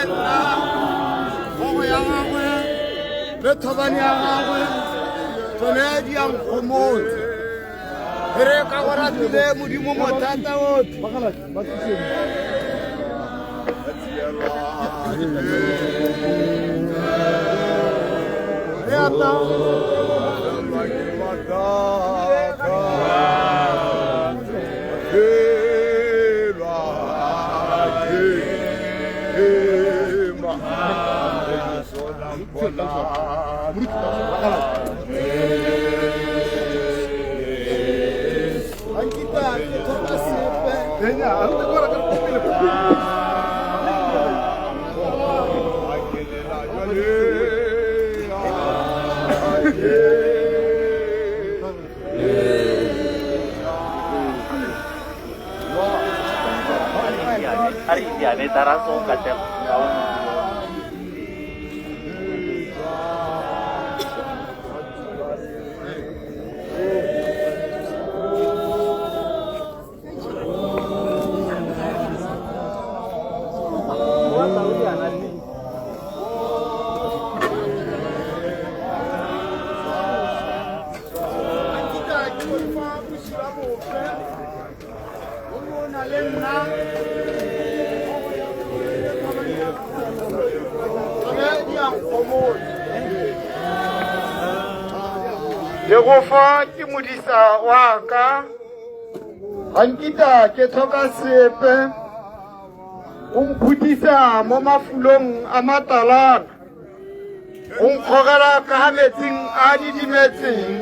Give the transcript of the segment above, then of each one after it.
nna gogo ya gagwe le thobane ya gagwe tsone di yang gomotse e re ka go ratile modimo mothata otlhe. Jehofa ke modisa wa ka, ga nkitla ke tlhoka sepe, o mphutisa mo mafulong a matalana, o nkgogela ka ga metsing a didimetseng.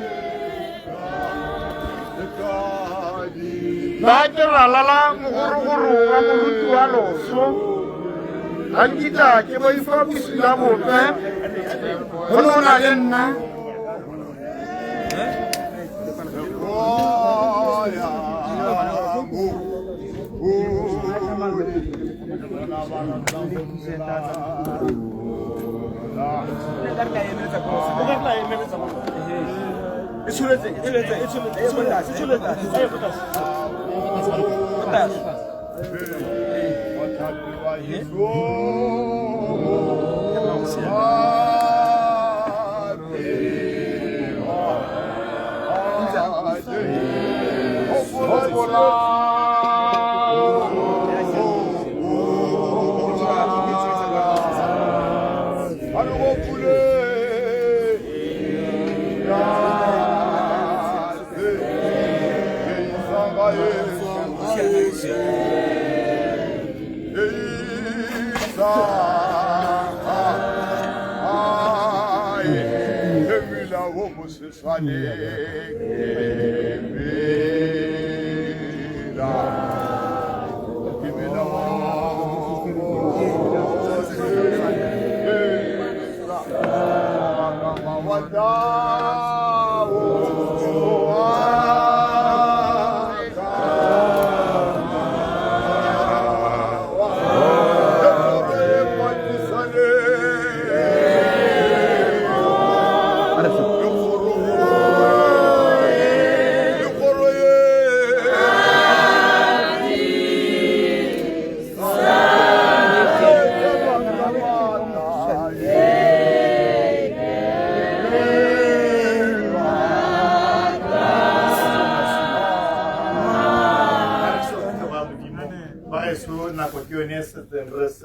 Nna ke ralala mogorogoro wa moruti wa loso, ga nkitla ke boifa bosula bope, go ne o na le nna.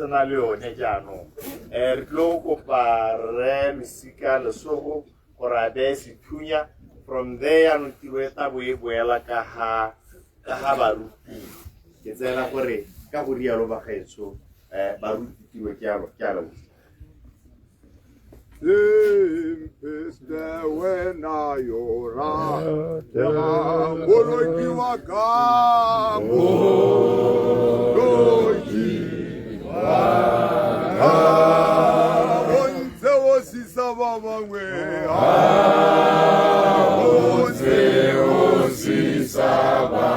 Na le yone jaanong re tlo kopa rre Losika Lesogo gore a beye sethunya. From there yaanong tiro e tla bo e boela ka ga baruti. Ke tseela gore ka go rialo bagaetsho baruti tiro ke a leboga. Simpiste wena yora boloki wa ka boloki wa ka o ntse o sisa ba bangwe o ntse o sisa ba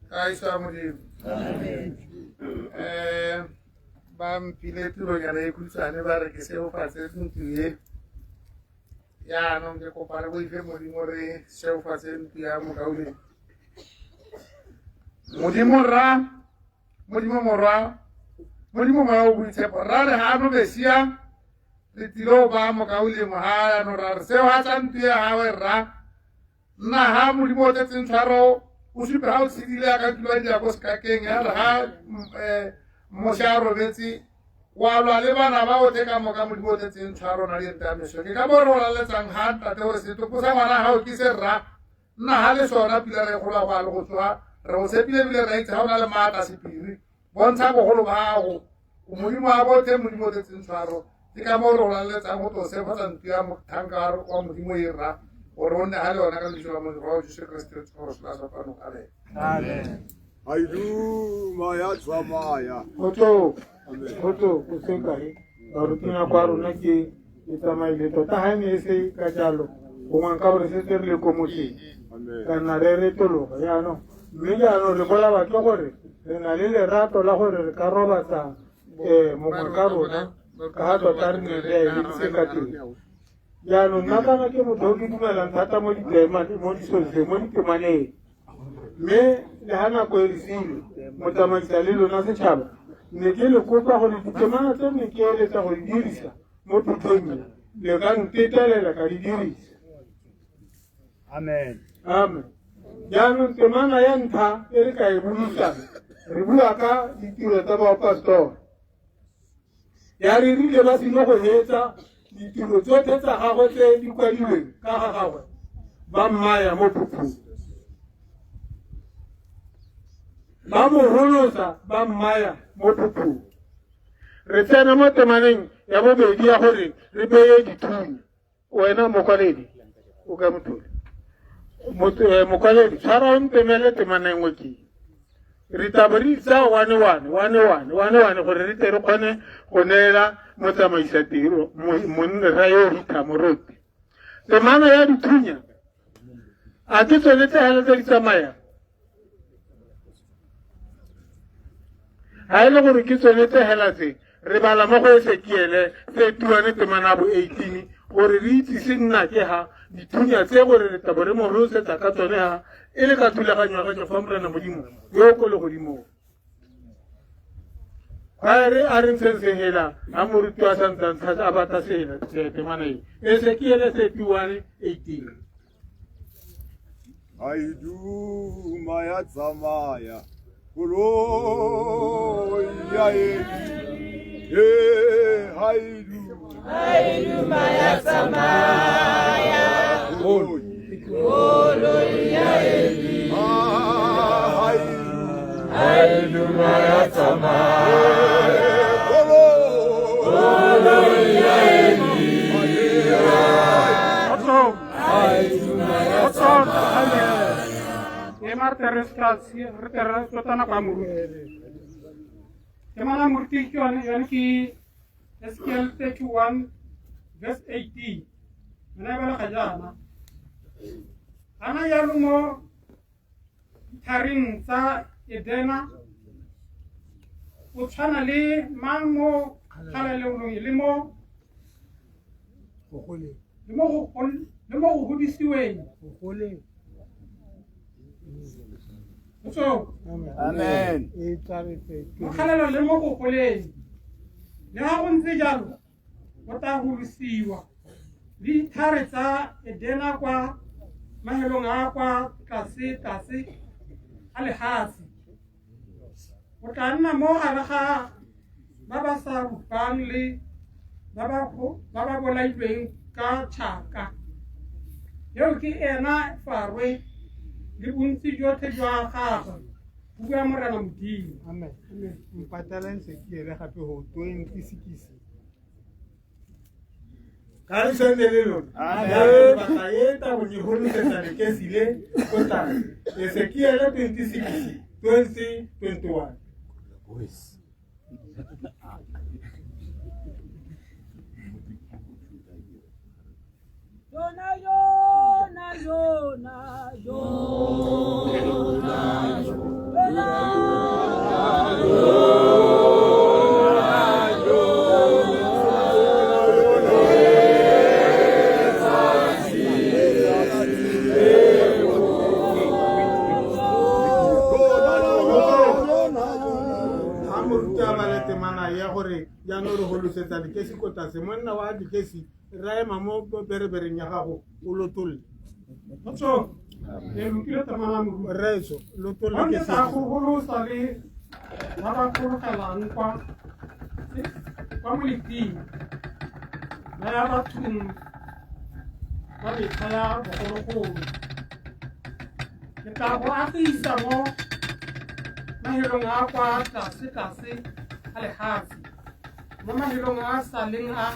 Kaisa Modimo. Ba mphile tironyana e khutshwane ba re ke seofatse ntlo e. Jaanong ke kopa le boife Modimo re seofatse ntlo ya mokauleng. Modimo rra, Modimo morwa, Modimo moya o boitshepo. Rra re gano Mesia re tlile go ba mokaulengwe ga jaanong ra re seofatsa ntlo ya gagwe rra. Nna ha Modimo o tletseng tshwaro o supe ha o tshedile ya ka tulwa di ya ko sekakeng ya re ha Moshe a robetse wa lwa le bana ba otlhe ka moka Modimo o tletseng tshwaro na le ntamiso ke ka bo re o laletsang ha ntate gore setopo sa ngwana gago ke se rra nna ha le sona pila re gola go a le go tsoga re go tshepile ebile re itse ga o na le maatla sephiri bontsha bogolo ba gago o Modimo wa botlhe Modimo o tletseng tshwaro ke ka moo re go laletsang go tlo sefatsa ntlo ya mothanka wa Modimo e rra gore o nne ga le yona ka lebitso la Modimo wa Jesu Keresete re tsogo sela sa fano amen. Amen. Aiduma ya tsamaya. Kgotso, kgotso, o se kae? Baruti nako ya rona ke e tsamaile tota ga e ne e se ka jalo gongwe nka gore setse re le ko motseng ka nna re retologa jaanong mme jaanong re bolawa ke gore re na le lerato la gore re ka robatsa um mongwe ka rona ka ga tota re ne re a eleditse ka teng. Jaanong nna kana ke motho o ke dumelang thata mo diteemane mo disontseng mo ditemaneng mme le ga nako e lesile motsamaisa le lona setšhaba ne ke le kopa gore ditemana tse ne ke eletsa go di dirisa mo phuthong e le ka ntetelela ka di dirisa. Amen. Amen. Jaanong temana ya ntlha e re ka e buisang re bua ka ditiro tsa baapostolo. Ya re rile ba sile go hetsa ditiro tsotlhe tsa gagwe tse di kwadilweng ka ga gagwe ba mmaya mo phuphung. Ba mo holosa ba mmaya mo phuphung. Re tsena mo temaneng ya bobedi ya gore re beye dithunya. Wena mokwaledi o ka mothole. Mokwaledi tshwara o ntemele temana e nngwe ke. Re tla bo re itsa one one one one one one gore re tle re kgone go neela motsamaisa tiro monna ra yo hitha moruti. Temana ya dithunya a ke tsone tse hela tse di tsamayang. Ga e le gore ke tsone tse hela tse re bala mo go Esekiele 31 temana bo 18 gore re itse se nna ke ha dithunya tse gore re tla bo re mo rosetsa ka tsone ha e le ka thulaganyo ya ga Jehofa Morena Modimo yo o ko legodimong. Ga re a re ntsheng sehela ha moruti a sa ntse a batla sehela temana e Esekiele 31 18. Aiduma ya tsamaya koloi ya e Aiduma ya tsamaya koloi ya Eli. Aiduma ya tsamaya koloi ya Eli. Ema re tle re re tle re tlotla nako ya moruti. Temana ya moruti ke yone yone ke Ezekiel 31 verse 18. Yona e balega jaana. Ana jalo mo dithareng tsa Edena o tshwana le mang mo kgalalelong le mo le mo go godisiweng. Potso. Amen. Mo kgalalelong le mo go goleng. Le ga go ntse jalo, o tla golosiwa le dithare tsa Edena kwa mahelong a kwa tlase tlase a lehatshe. O tla nna mo gare ga ba ba sa rupang le ba ba bolailweng ka tšhaka. Eo ke ena Farwe le bontsi jotlhe jwa gagwe, go bua Morena Modimo. Amen. Mpatelang Esekiele gape go 26. Ga re tshwane le lona. Amen. Batla e tla go nyeholosetsa lekesi le ko tlase. Esekiele 26 20 21. Jona, Jona, Jona, Jona, Ga moruti a bale temana ya gore jaanong re golosetsa lekesi ko tlase, monna wa lekesi ra ema mo berebereng ya gago o lotolle. Kgotso, e lokile temana moruti. Rraetsho, lotolle Gonne ke tla go golosa le ba ba fologelang kwa kwa moleting ba ya bathong ba metlha ya bogologolo. Ke tla go agisa mo mahelong a kwa tlase-tlase a lehatshe, mo mahelong a sa leng a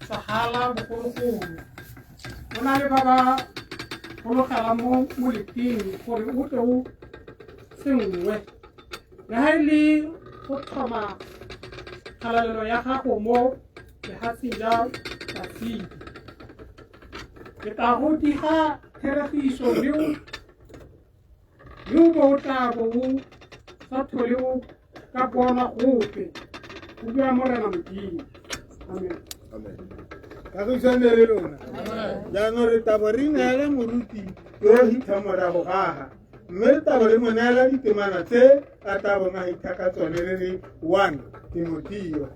tswagala bogologolo. Go na le ba ba fologelang mo moleting gore o tle o senngwe, le ha e le go tlhoma kgalalelo ya gago mo lehatsheng ja batshedi. Ke tla go diga theregiso mme o bo o tla bo o sa tlhole o ka bonwa gope, go bua Morena Modimo. Amen. Kagiso e nne le lona. Jaanong re tabo re neela moruti yo o hitha morago gaga, mme re tabo re mo neela ditemana tse a tla bong a hitha ka tsone. Re re 1 Timoteo,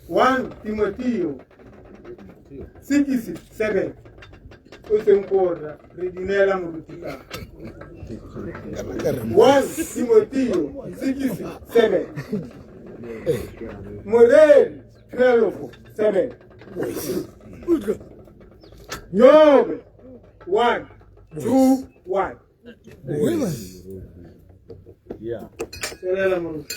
1 Timoteo 6 7, o seng kora re di neela moruti ka 1 Timoteo 6 7, Moreri 12 7, Jobe 1 2 1. Tswelela moruti.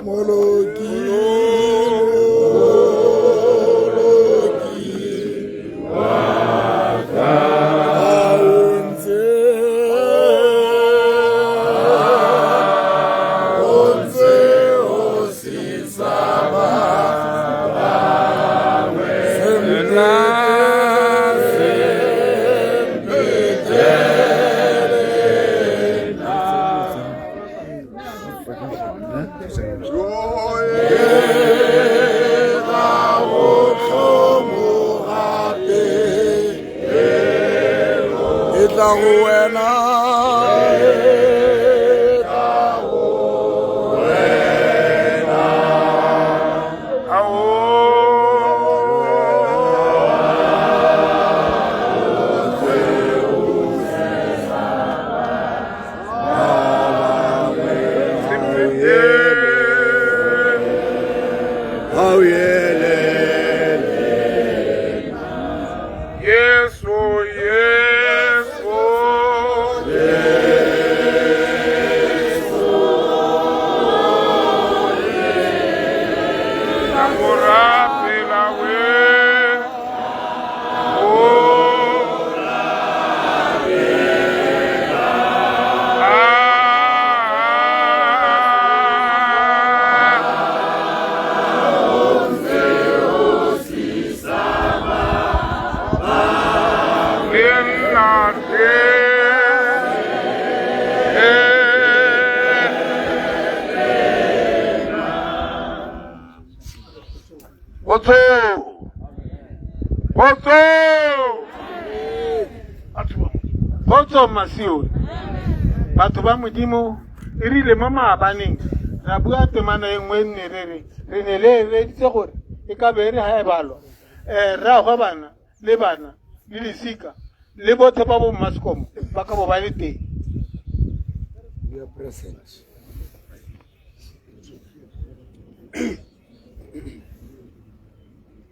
Moloki, e tla go wena, e tla go wena. Yesu, Yesu, Amorapela we. Oh. Ah. Le nna Kgotso! Kgotso! Kgotso Masiwe. Batho ba Modimo, e rile mo maabaneng ra bua temana e nngwe, nne re re re ne le eleditse gore e ka be e re ga e balwa, rraagwe bana le bana le lesika le botlhe ba bo mmasekomo ba ka bo ba le teng. We are present.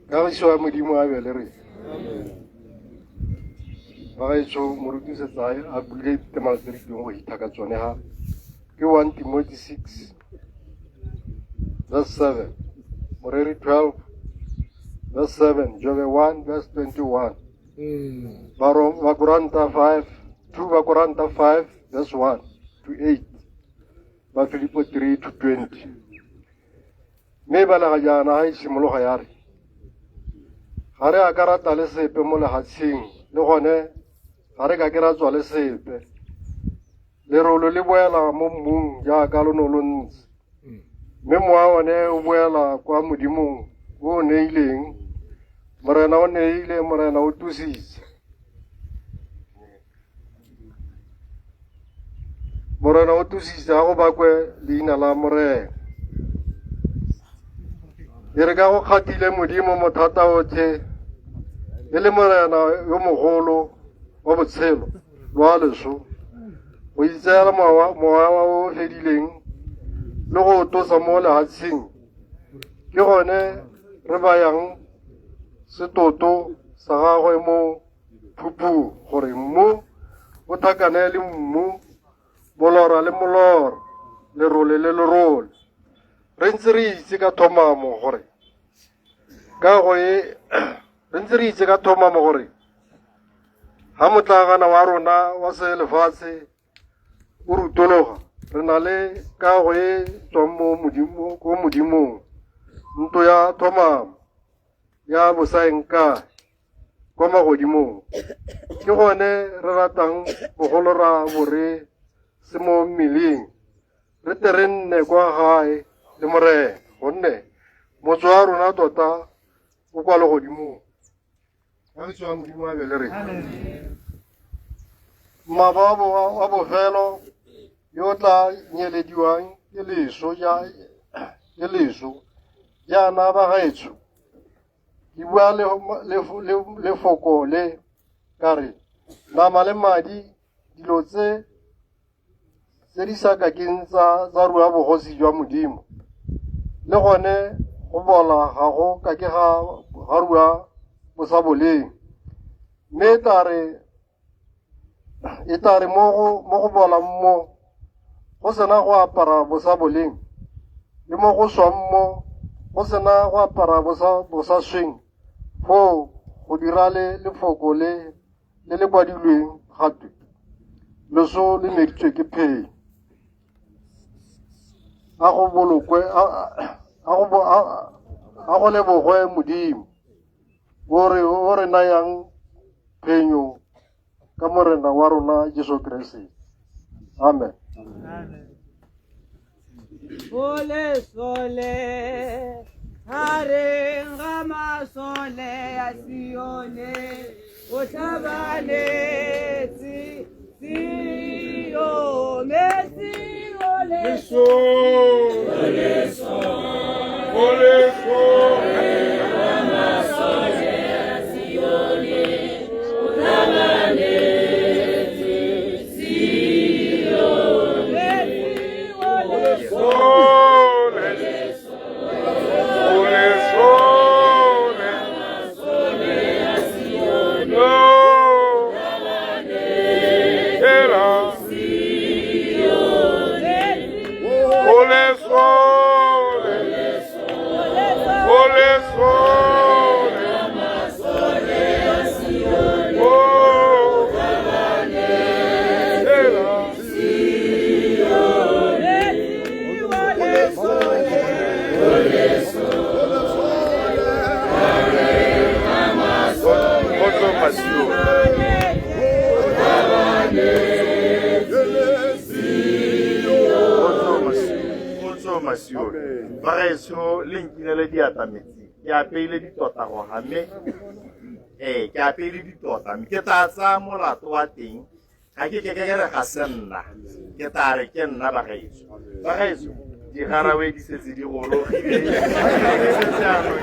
Kagiso ya Modimo a be le rena. Bagaetsho, moruti setse a buile ditemana tse di tlileng go hitha ka tsone ga. Ke 1 Timothy 6 verse 7, Moreri 12 verse 7, Jobe 1 verse 21, Bakoranta 5, 2 Bakoranta 5 verse 1 to 8, Bafilipo 3 to 20. Mme e balega jaana ga e simologa ya re, Ga re a ka ra tla le sepe mo lehatsheng, le gone ga re ka ke ra tswa le sepe. Lerolo le boela mo mmung jaaka lo no lo ntse, mme mowa one o boela kwa Modimong o o neileng. Morena o neile, Morena o tusitse. Morena o tusitse, a go bakwe leina la Morena. E re ka go kgathile Modimo mothata otlhe, e le Morena yo mogolo wa botshelo lwa leso, go itseela mowa o fedileng le go o tosa mo lehatsheng, ke gone re bayang setoto sa gagwe mo phupung, gore mmu o thakane le mmu, molora le molora, lerole le lerole. Re ntse re itse ka thomamo gore kago e re ntse re itse ka thomamo gore ha motlagana wa rona wa selefatshe o rutologa, re na le kago e tswang mo modimo ko modimong, ntlo ya thomamo ya bosaengkae kwa magodimong. Ke gone re ratang bogolo ra bo re se mo mmeleng, re tle re nne kwa gae le Morena, gonne motse wa rona tota o kwa legodimong. Kagiso ya Modimo a be le rena. Mmaba wa bofelo yo o tla nyelediwang ke leso ke leso. Jaana bagaetsho, ke bua lefoko le ka re, nama le madi, dilo tse tse di sa kakeng tsa rua bogosi jwa Modimo, le gone go bola ga go kake ga rua bosaboleng. Mme e tla re mo go bolang mo go sena go apara bosaboleng, le mo go swang mo go sena go apara bosasweng, foo go dira le lefoko le le kwadilweng gatwe, loso le meditswe ke phenyo. A go bolokwe, a go lebogwe Modimo o re nayang phenyo ka Morena wa rona Jesu Keresete. Amen. Ole sole hareng ga masole ya Sione, o tlhabanetse Sio metsi ole sole ole sole masole ya Sione, o tlhabanetse Sio metsi ole sole ole sole masole ya Sione, no era ole sole ole sole oh era Kgotso Masio. Kgotso Masio. Kgotso Masio. Bagaetsho le nkinele diatla metsi. Ke apeile ditota go ga mme ke apeile ditota mme ke tla tsaya molato wa teng. Ga ke ke ke re ga se nna. Ke tla re ke nna bagaetsho. Bagaetsho digarawe di setse di gorogile. Ke setse jaanong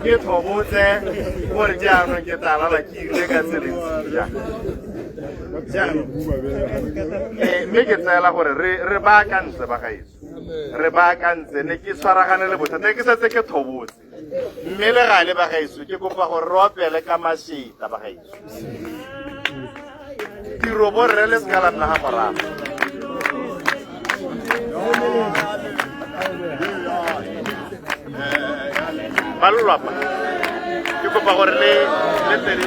ke tlhobotse gore jaanong ke tla lala ke ile ka tseleng jaanong. Mme ke tseela gore re baakantse bagaetsho. Re baakantse, ne ke tshwaragane le bothata, ke setse ke thobotse. Mme le gale bagaetsho ke kopa gore re opele ka mašeta bagaetsho. Tiro borre le seka la nna ga morago. Ba lelwapa ke kopa gore le le tle le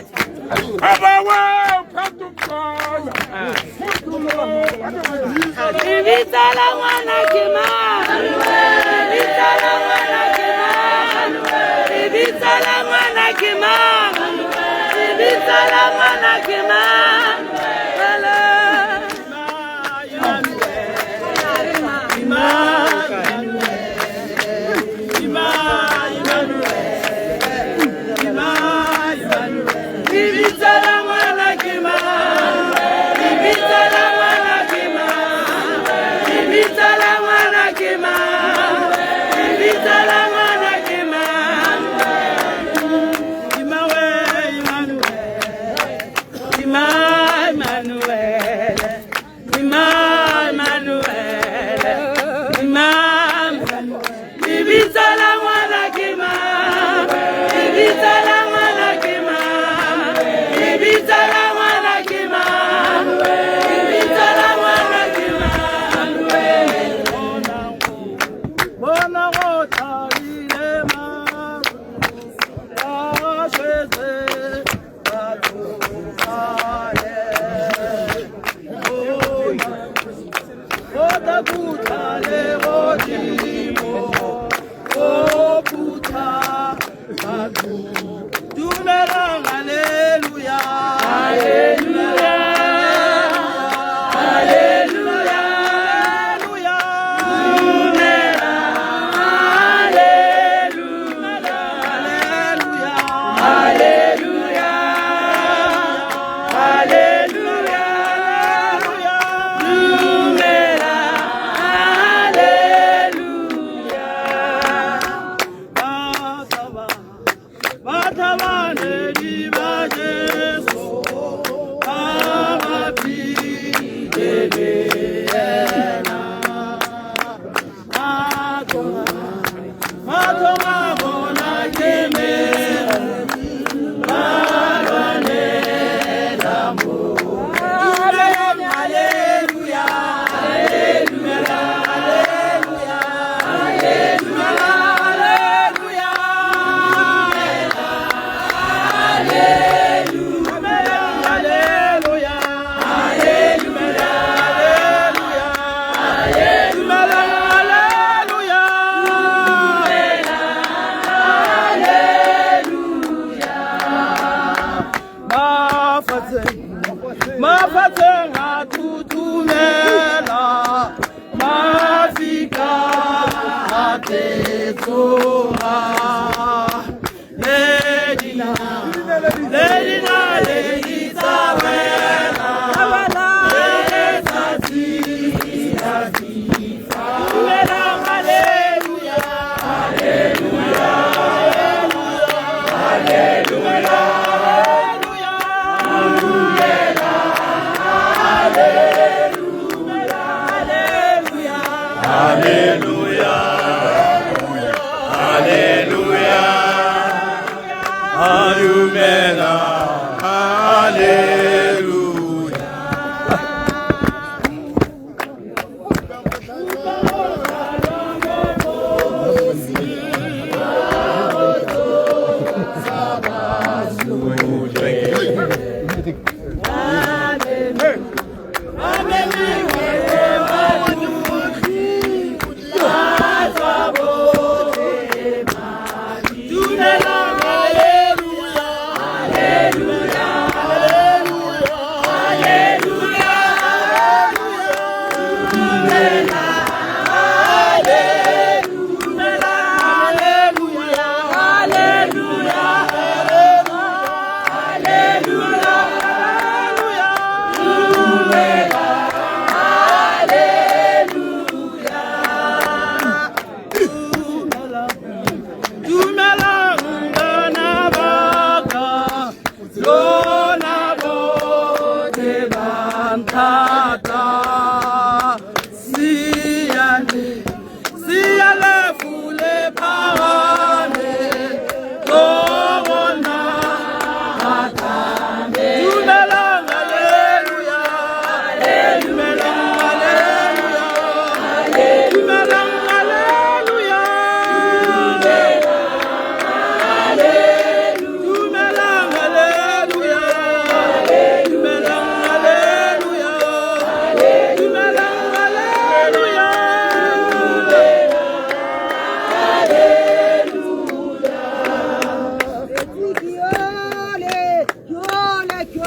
Lebitso la ngwana ke mang? Lebitso la ngwana ke mang? Lebitso la ngwana ke mang? Lebitso la ngwana ke mang? Lebitso la ngwana ke mang? Lebitso la ngwana ke mang? Lebitso la ngwana ke mang? Lebitso la ngwana ke mang? Emmanuel, Emmanuel, Emmanuel. Lebitso la ngwana ke mang? Lebitso la ngwana ke mang? Lebitso la ngwana ke mang? Lebitso la ngwana ke mang? Bona go thabile maru, ba shwetse batho ba Go tla khutla legodimo, go phutha batho. Dumelang, haleluya. Haleluya. Haleluya. Haleluya. Dumela. Haleluya. Haleluya. Haleluya. Haleluya. Dumela. Haleluya. Bathabanedi ba Jesu, ba bapile le yena. Matho a bona ke metsi, ba lwanela moo. Dumelang, haleluya. Dumelang, haleluya. Dumelang, haleluya. Dumelang, haleluya. Dumelang, haleluya. Dumelang, haleluya. Mafatsheng a thuthumela, mafika a tletsoga. Le dinaledi tsa wela, le letsatsi la fitlha. Dumelang, haleluya. Haleluya. Haleluya. Haleluya. Haleluya. Haleluya. Haleluya. Dumelang, haleluya. Haleluya. Haleluya. Haleluya. Haleluya. Haleluya.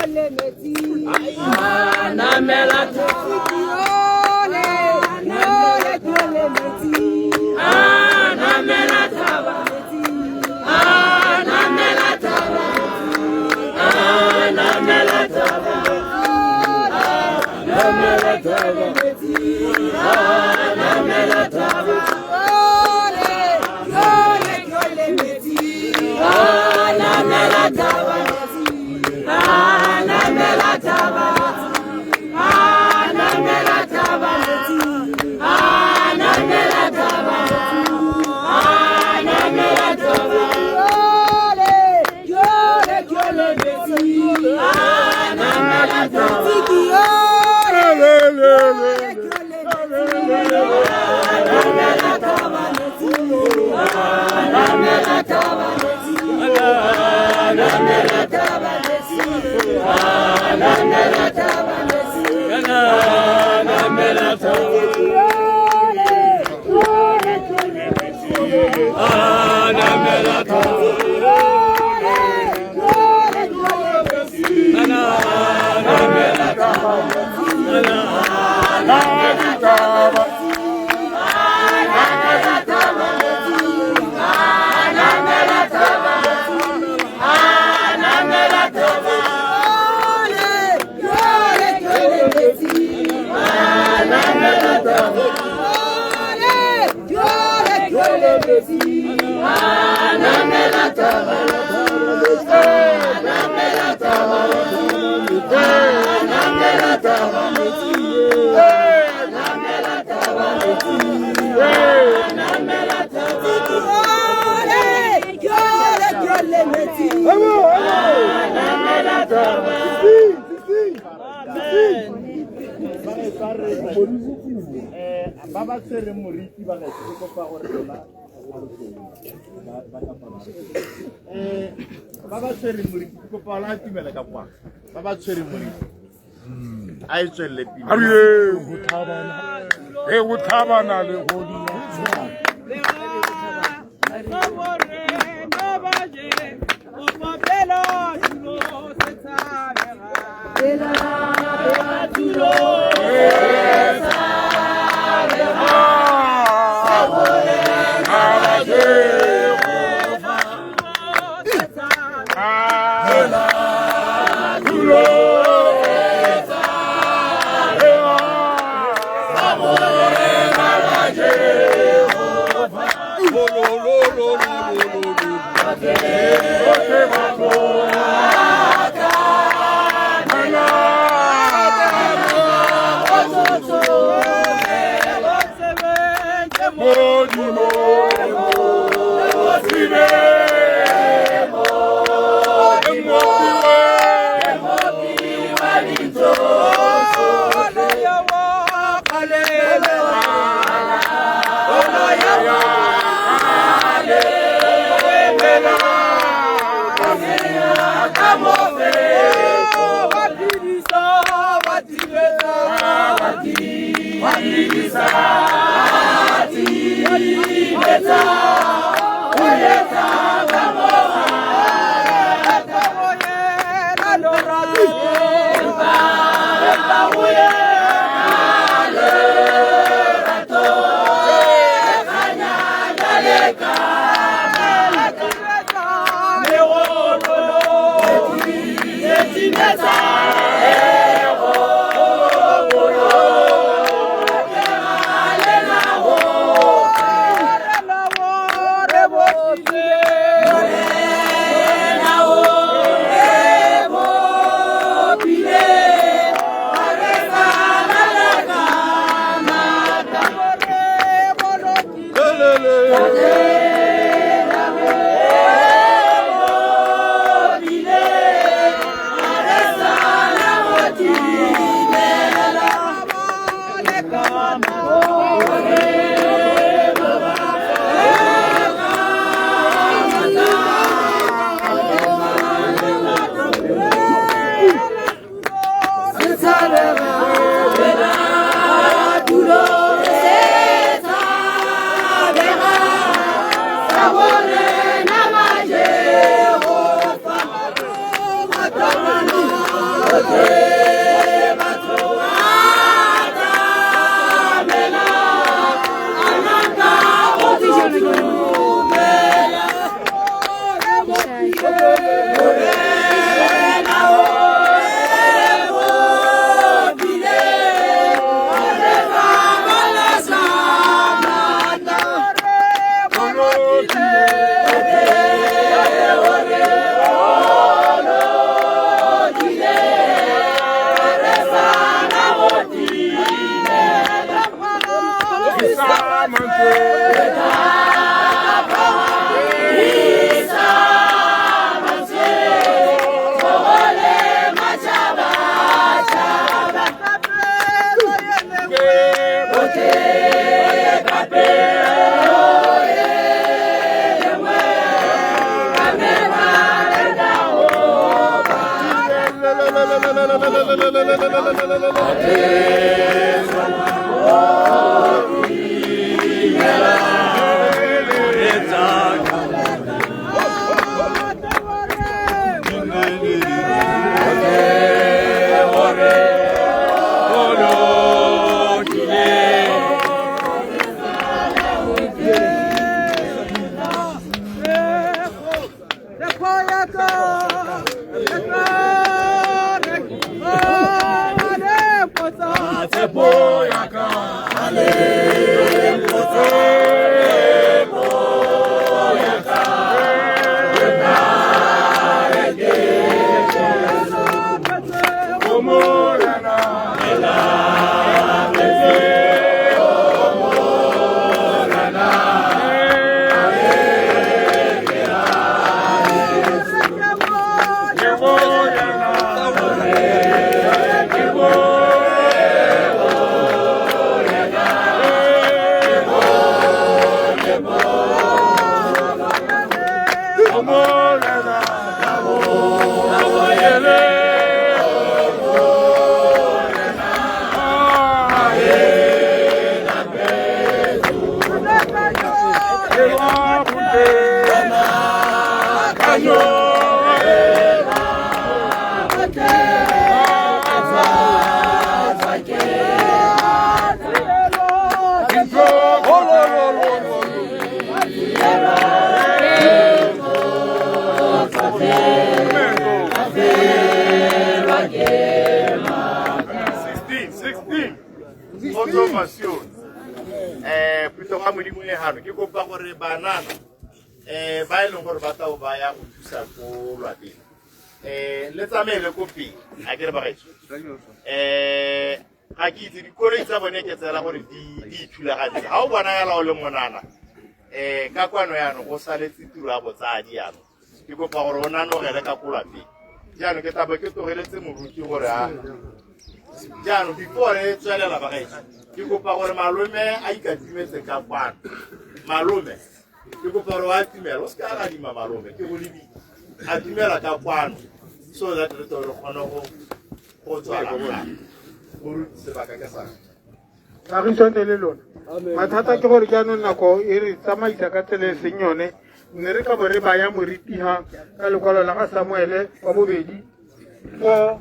ole metsi. Namela thaba. Ole, ole ole metsi. Namela thaba. Namela thaba. Namela thaba. Namela thaba. Namela thaba. Ole, ole ole metsi. Namela thaba. Namela thaba. Namela thaba. Namela thaba. Namela thaba. Ole, ole ole metsi. Namela thaba. Ole, ole namela thaba. Namela thaba. Namela thaba. Namela thaba. Namela thaba. Namela thaba. Namela thaba. Namela thaba. Namela thaba. Namela thaba. Namela thaba. Ole, ole ole metsi. Namela thaba. Ole, ole ole metsi. Namela thaba. Namela thaba. Namela thaba. Namela thaba. Namela thaba. Ole, ole ole metsi. Namela thaba. Ba ba tshwereng moriti ba ga ke kopa gore lona ba ba tshwereng moriti ke kopa la atumela ka kwa ba ba tshwereng moriti a e tswelele pele. Re go tlhabana le go Yes, Ka kwano yaanong go saletse tiro ya botsadi yaanong ke kopa gore o nanogele ka ko lapeng jaanong ke tabo ke tlogeletse moruti gore a jaanong before re tswelela bagaetsho ke kopa gore malome a ikatimetse ka kwano malome ke kopa gore o atimela o se ka gadima malome ke go lebile atimela ka kwano so that re tlo re kgone go tswala moruti sebaka ke sa kagiso le lona mathata ke gore jaanong nako e re tsamaisa ka tsela e seng yone ne re ka bo re baya moritiha ka lekwalo la ga Samuele wa bobedi 4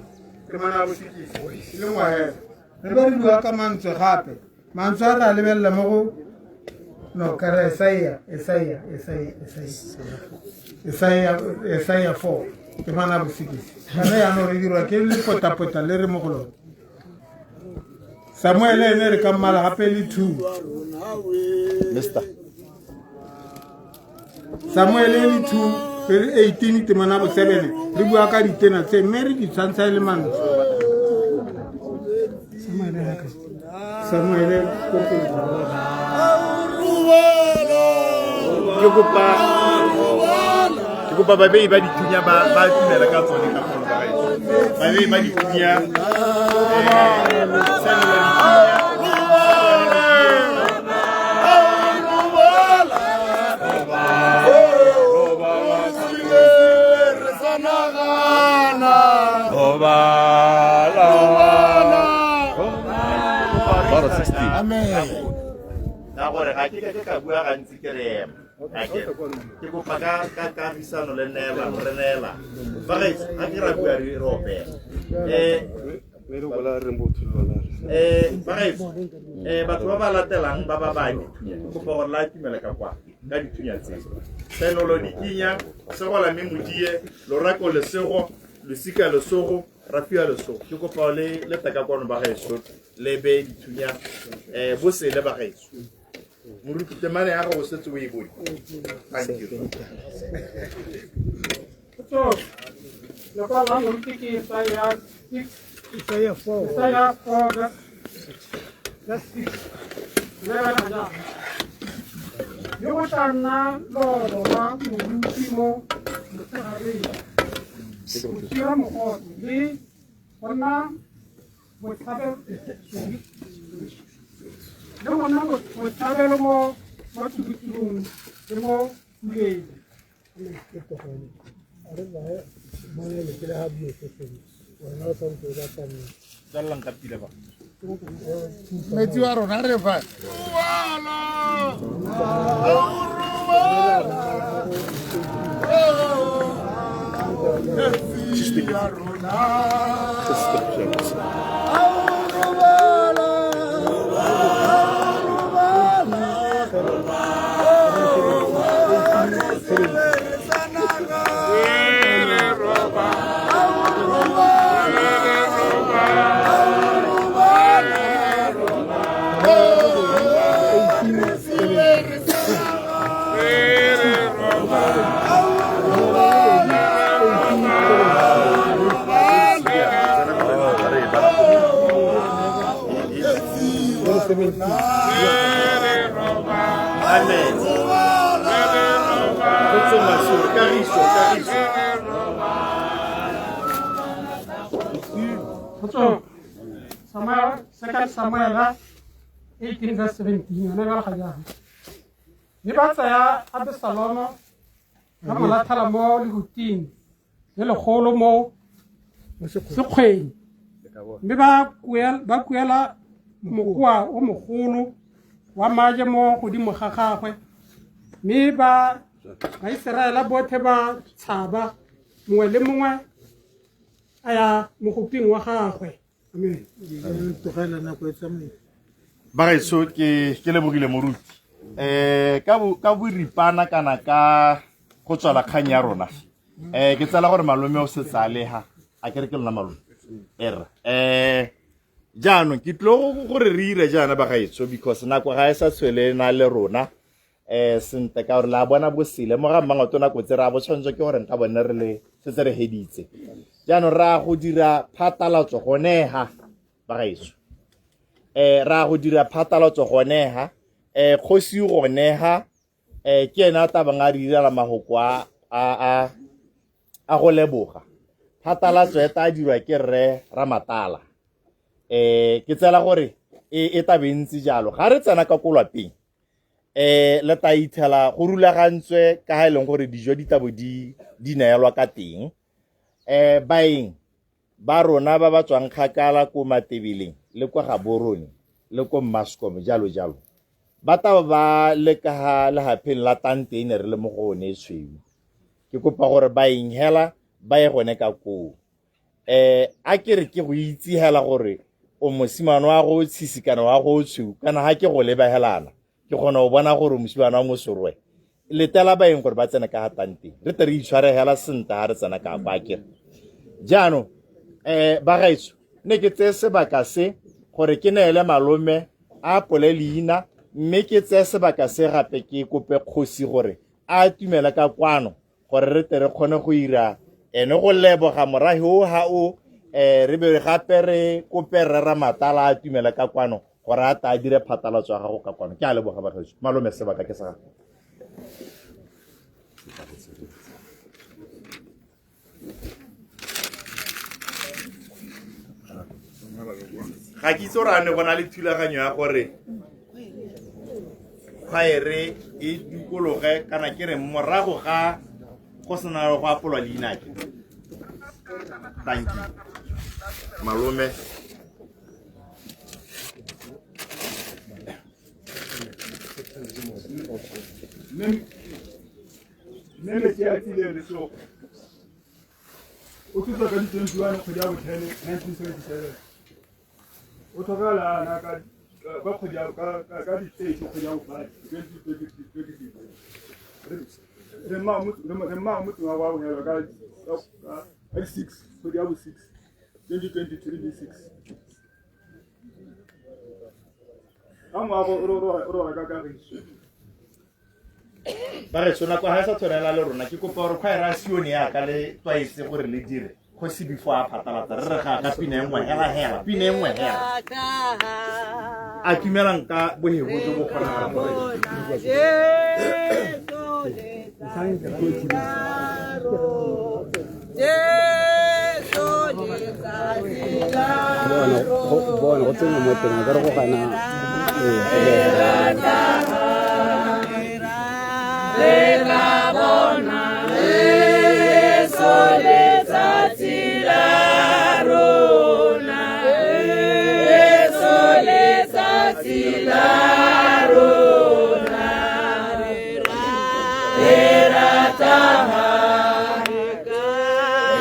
temana ya bosekisi le ngwahela re ba re bua ka mantswe gape mantswe a re a lebelela mo go no kare Esaia 4 temana ya bosekisi kana yaanong re dirwa ke lepotapota le re mo go lone Samuel ene re ka mmala gape le 2 Mister Samuel le 2 re 18 temana bo 7 re bua ka ditena tse mme re di tshwantsha le mantswe Samuel ke kopa babei ba dithunya ba tumela ka tsone ka golo ba gaetsho babei ba dithunya ka gore ga ke ka bua gantsi ke re ema Ke kopa ka ka kagisano le neelano re neela bagaetso ga ke ra bua re opela bagaetso batho ba ba latelang ba ba ba dithunya ke kopa gore la atumela ka kwa ka dithunya tse senolo dikinya segola mme modie lorako lesego losika lesogo rafia lesogo ke kopa le le teka kwano bagaetso le be dithunya bosele bagaetso moruti temane ya gago setse o e bone. Thank you. So, lekwalo la moruti ke Isaiah 6 Isaiah 4. Isaiah 4 verse 6. Le bala jaana. Mme go tla nna loobo lwa moruti mo motshegareng go thira mogote le go nna botshabelo le go nna botshabelo mo matsubutsubung le mo puleng. Tswelelang ka pila ba. Metsi wa rona re fa. Amen. Kgotso Masoro, kagiso, kagiso. Kgotso Samuel, 2 Samuel 18 verse 17 yone ba ga jaana. Mme ba tsaya Abesalomo ba mo latlhela mo lehuting le legolo mo sekgweng mme ba kuela mokoa o mogolo wa maje mo godimo ga gagwe mme ba Baiseraele botlhe ba tshaba mongwe le mongwe a ya mogoping wa gagwe. Amen. Tlogela nako e tsamaile. Bagaetsho ke lebogile moruti ka boripana kana ka go tswala kgang ya rona ke tsela gore malome o setse a leha a kere ke lona malome erra jaanong ke tlile gore re ire jaana bagaetsho because nako ga e sa tshwele na le rona sentle ka gore la bona bosele mo ga mmangwato nako tse re a bo tshwanetswe ke gore nka bone re le setse re heditse jaanong re a go dira phatlalatso gone ha bagaetsho ra go dira phatlalatso gone ha kgosi gone ha ke ena a tabang a re direla mahoko a go leboga phatlalatso e tla dirwa ke rre Ramatala ke tsela gore e tabe ntse jalo ga re tsena ka ko lwapeng le tla ithela go rulagantswe ka ha e leng gore dijo di tabo di neelwa ka teng baeng ba rona ba ba tswang kgakala ko Matebeleng le kwa Gaborone le ko Mascom jalo jalo ba taba ba le ka ha lehapheng la tante e ne re le mo go one e tshweu ke kopa gore ba inhela ba ye gone ka koo a ke re ke go itse hela gore o mosimane wa go tshisikana wa go tshweu kana ha ke go lebahelana ke kgona go bona gore mosimane wa mosorwe letela baeng gore ba tsene ka ga tanteng re tle re itshware hela sentle ha re tsena ka kwa kere jaanong bagaetsho ne ke tseye sebaka se gore ke neele malome a apole leina mme ke tseye sebaka se gape ke kope kgosi gore a atumele ka kwano gore re tle re kgone go ira ene go leboga morahi o ha o re be gape re kope rre Ramatala a atumele ka kwano gore a tla dire phatlalatso ya gago ka kwano. Ke a leboga bagaetsho malome sebaka ke sa gago. Ga ke itse gore a ne go na le thulaganyo ya gore khwaere e dikologe kana ke re morago ga go sena go apolwa leina ke. Thank you. Malome. Seatile Lesogo o tshotswe ka di-21 kgwedi ya botlhele 1977 o tlhokagala ana ka kgwedi ka di-30 kgwedi ya bofadi 2026 re mma motseng wa kwa ka di-6 kgwedi ya bo-6 2023 di-6 ka moago o robala ka kagiso. Ba re sona kwa ga sa tshwanela le rona ke kopa gore khwaere a sione yaka le tlwaetse gore le dire kgosi before a phatalata re re ga ka pina e nngwe hela hela pina e nngwe hela a tumelang ka bohego jo bo kgonegang gore bona go tsenya mo teng ka re go gana re ka bona Jesu letsatsi la rona Jesu letsatsi la rona re rata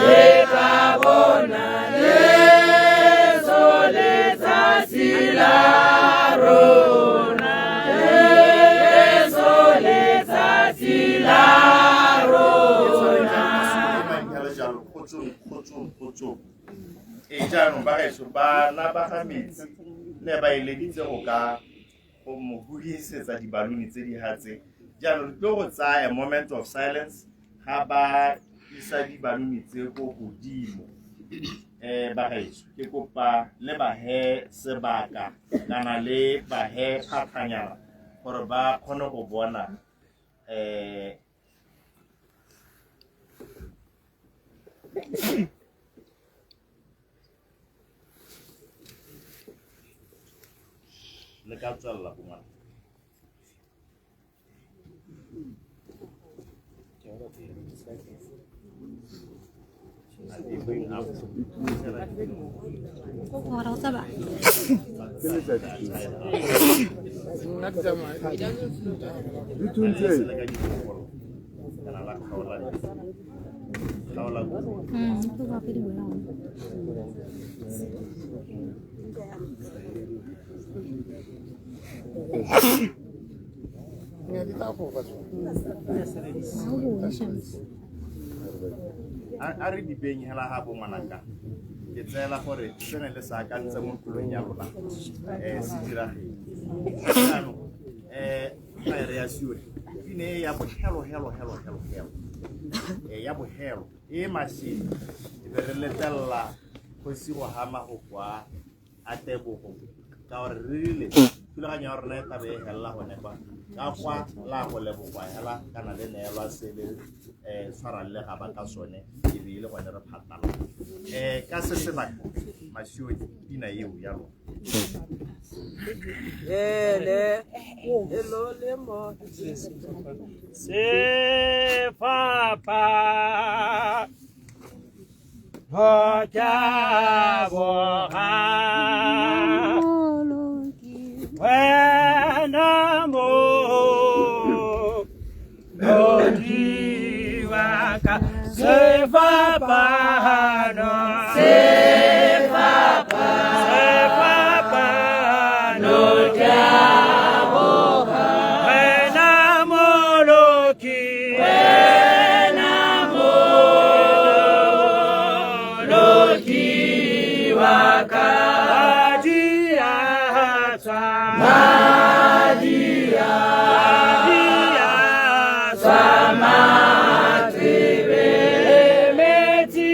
re ka bona Jesu letsatsi la rona Jesu letsatsi la rona. E jaanong ba gaetsho bana ba ga metsi ne ba eleditse go ka go mo huisetsa dibaluni tse di hatse jaanong re tlo go tsaya a moment of silence ga ba isa dibaluni tse ko godimo. Ba gaetsho ke kopa le ba he sebaka kana le ba he phatlhanyana gore ba kgone go bona le ka tswelela bo ngwana. A re dibeng hela ga bo ngwanaka ke tseela gore se ne le sa akantse mo tulong ya rona se diragetse jaanong khwaere ya Sione pine ya bohelo helo helo helo helo ya bohelo e masedi e be re letella kgosi go hama go kwa a tebogo ka gore re rile thulaganyo ya rona e tlabe e helela gone kwa ka kwa la go lebogwa hela kana le neelwa se le tshwarang le ga ba ka sone e be e le gone re phatala ka se sebaka Masione pina eo ya lona. Ele elo le mo se papa ho ja bo ha wena mo di wa ka se papa no se papa se papa no diaboha wena moloki wena moloki wa ka madi a tswa matsebe metsi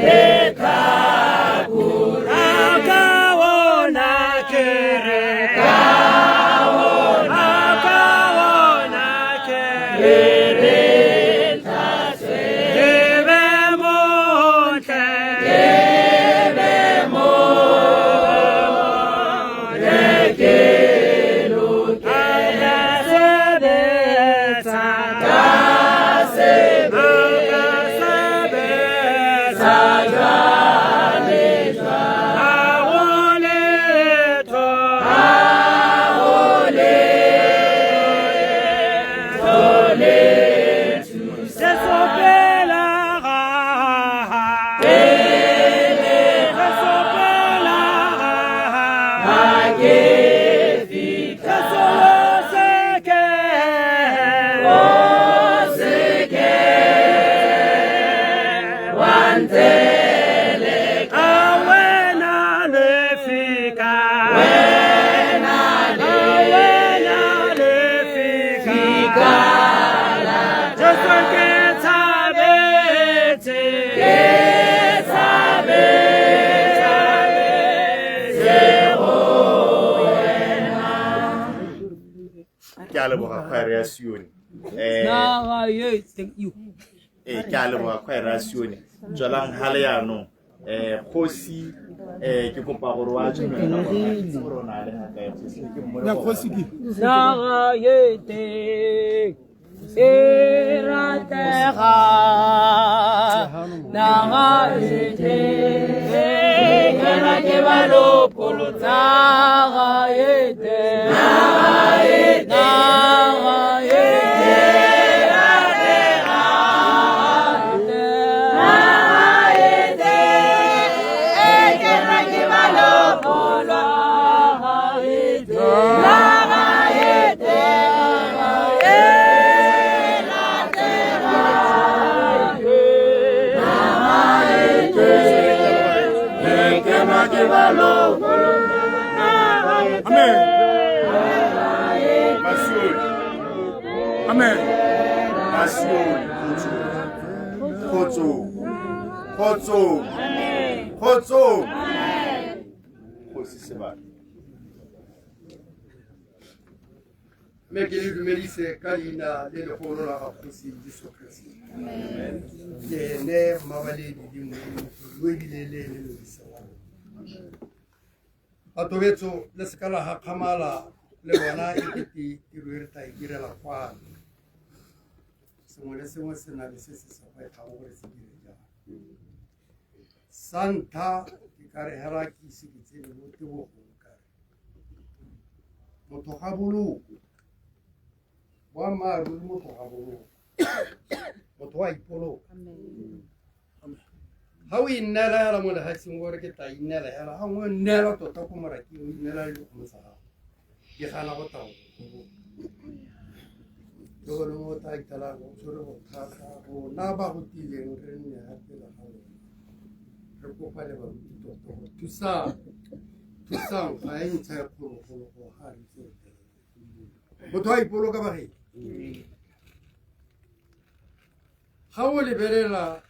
le tlhakore ka ona kere ka ona kere re tlatse Khwaere ya Sione. Naga ye, thank you. Ee, ke a leboga khwaere ya Sione. Tswelang ga le yaanong. Kgosi, ke kopa gore wa tswela gore o na le ga kae kgosi ke mmone Ya kgosi ke. Naga ye teng e ratega, naga ye teng e ke ba lopolo, naga ye teng, naga ye teng ratega, naga ye teng e ke ba lopolo, naga ye teng, naga ye teng e ratega, naga ye teng e ke ba lopolo, naga ye Amen. Masione. Amen. Masione, kgotso. Kgotso. Kgotso. Kgosi Sebaka. Mme ke le dumedise ka leina le legolo la ga kgosi Jesu Keresete. Ke ene mmabaledi le Modimo yo ebile le ene modisa wa rona. Batho betso le seka la gakgamala le bona e kete tiro e re tla e direla kwano. Sengwe le sengwe se na le se se sa gwetlhang gore se dire jang. Sa ntlha ke ka re hela ke ise ke tsene mo tebogong ka re motho ga bolokwe, boammaaruri motho ga bolokwe, motho wa ipoloka. Ga o inneela hela mo lefatsheng gore ke tla inneela hela, ga nngwe o nneela tota ko moraking, o inneela le dikgomo tsa gago di gana go tla go le gone mo o tla itelang o tshwere bothata. Rona ba go tileng re nne ga pele ga lona re kopa le baruti tota gore thusang, thusang ga e ntsha e kgologolo go ga re itse motho a ipoloka bageng. Ga o lebelela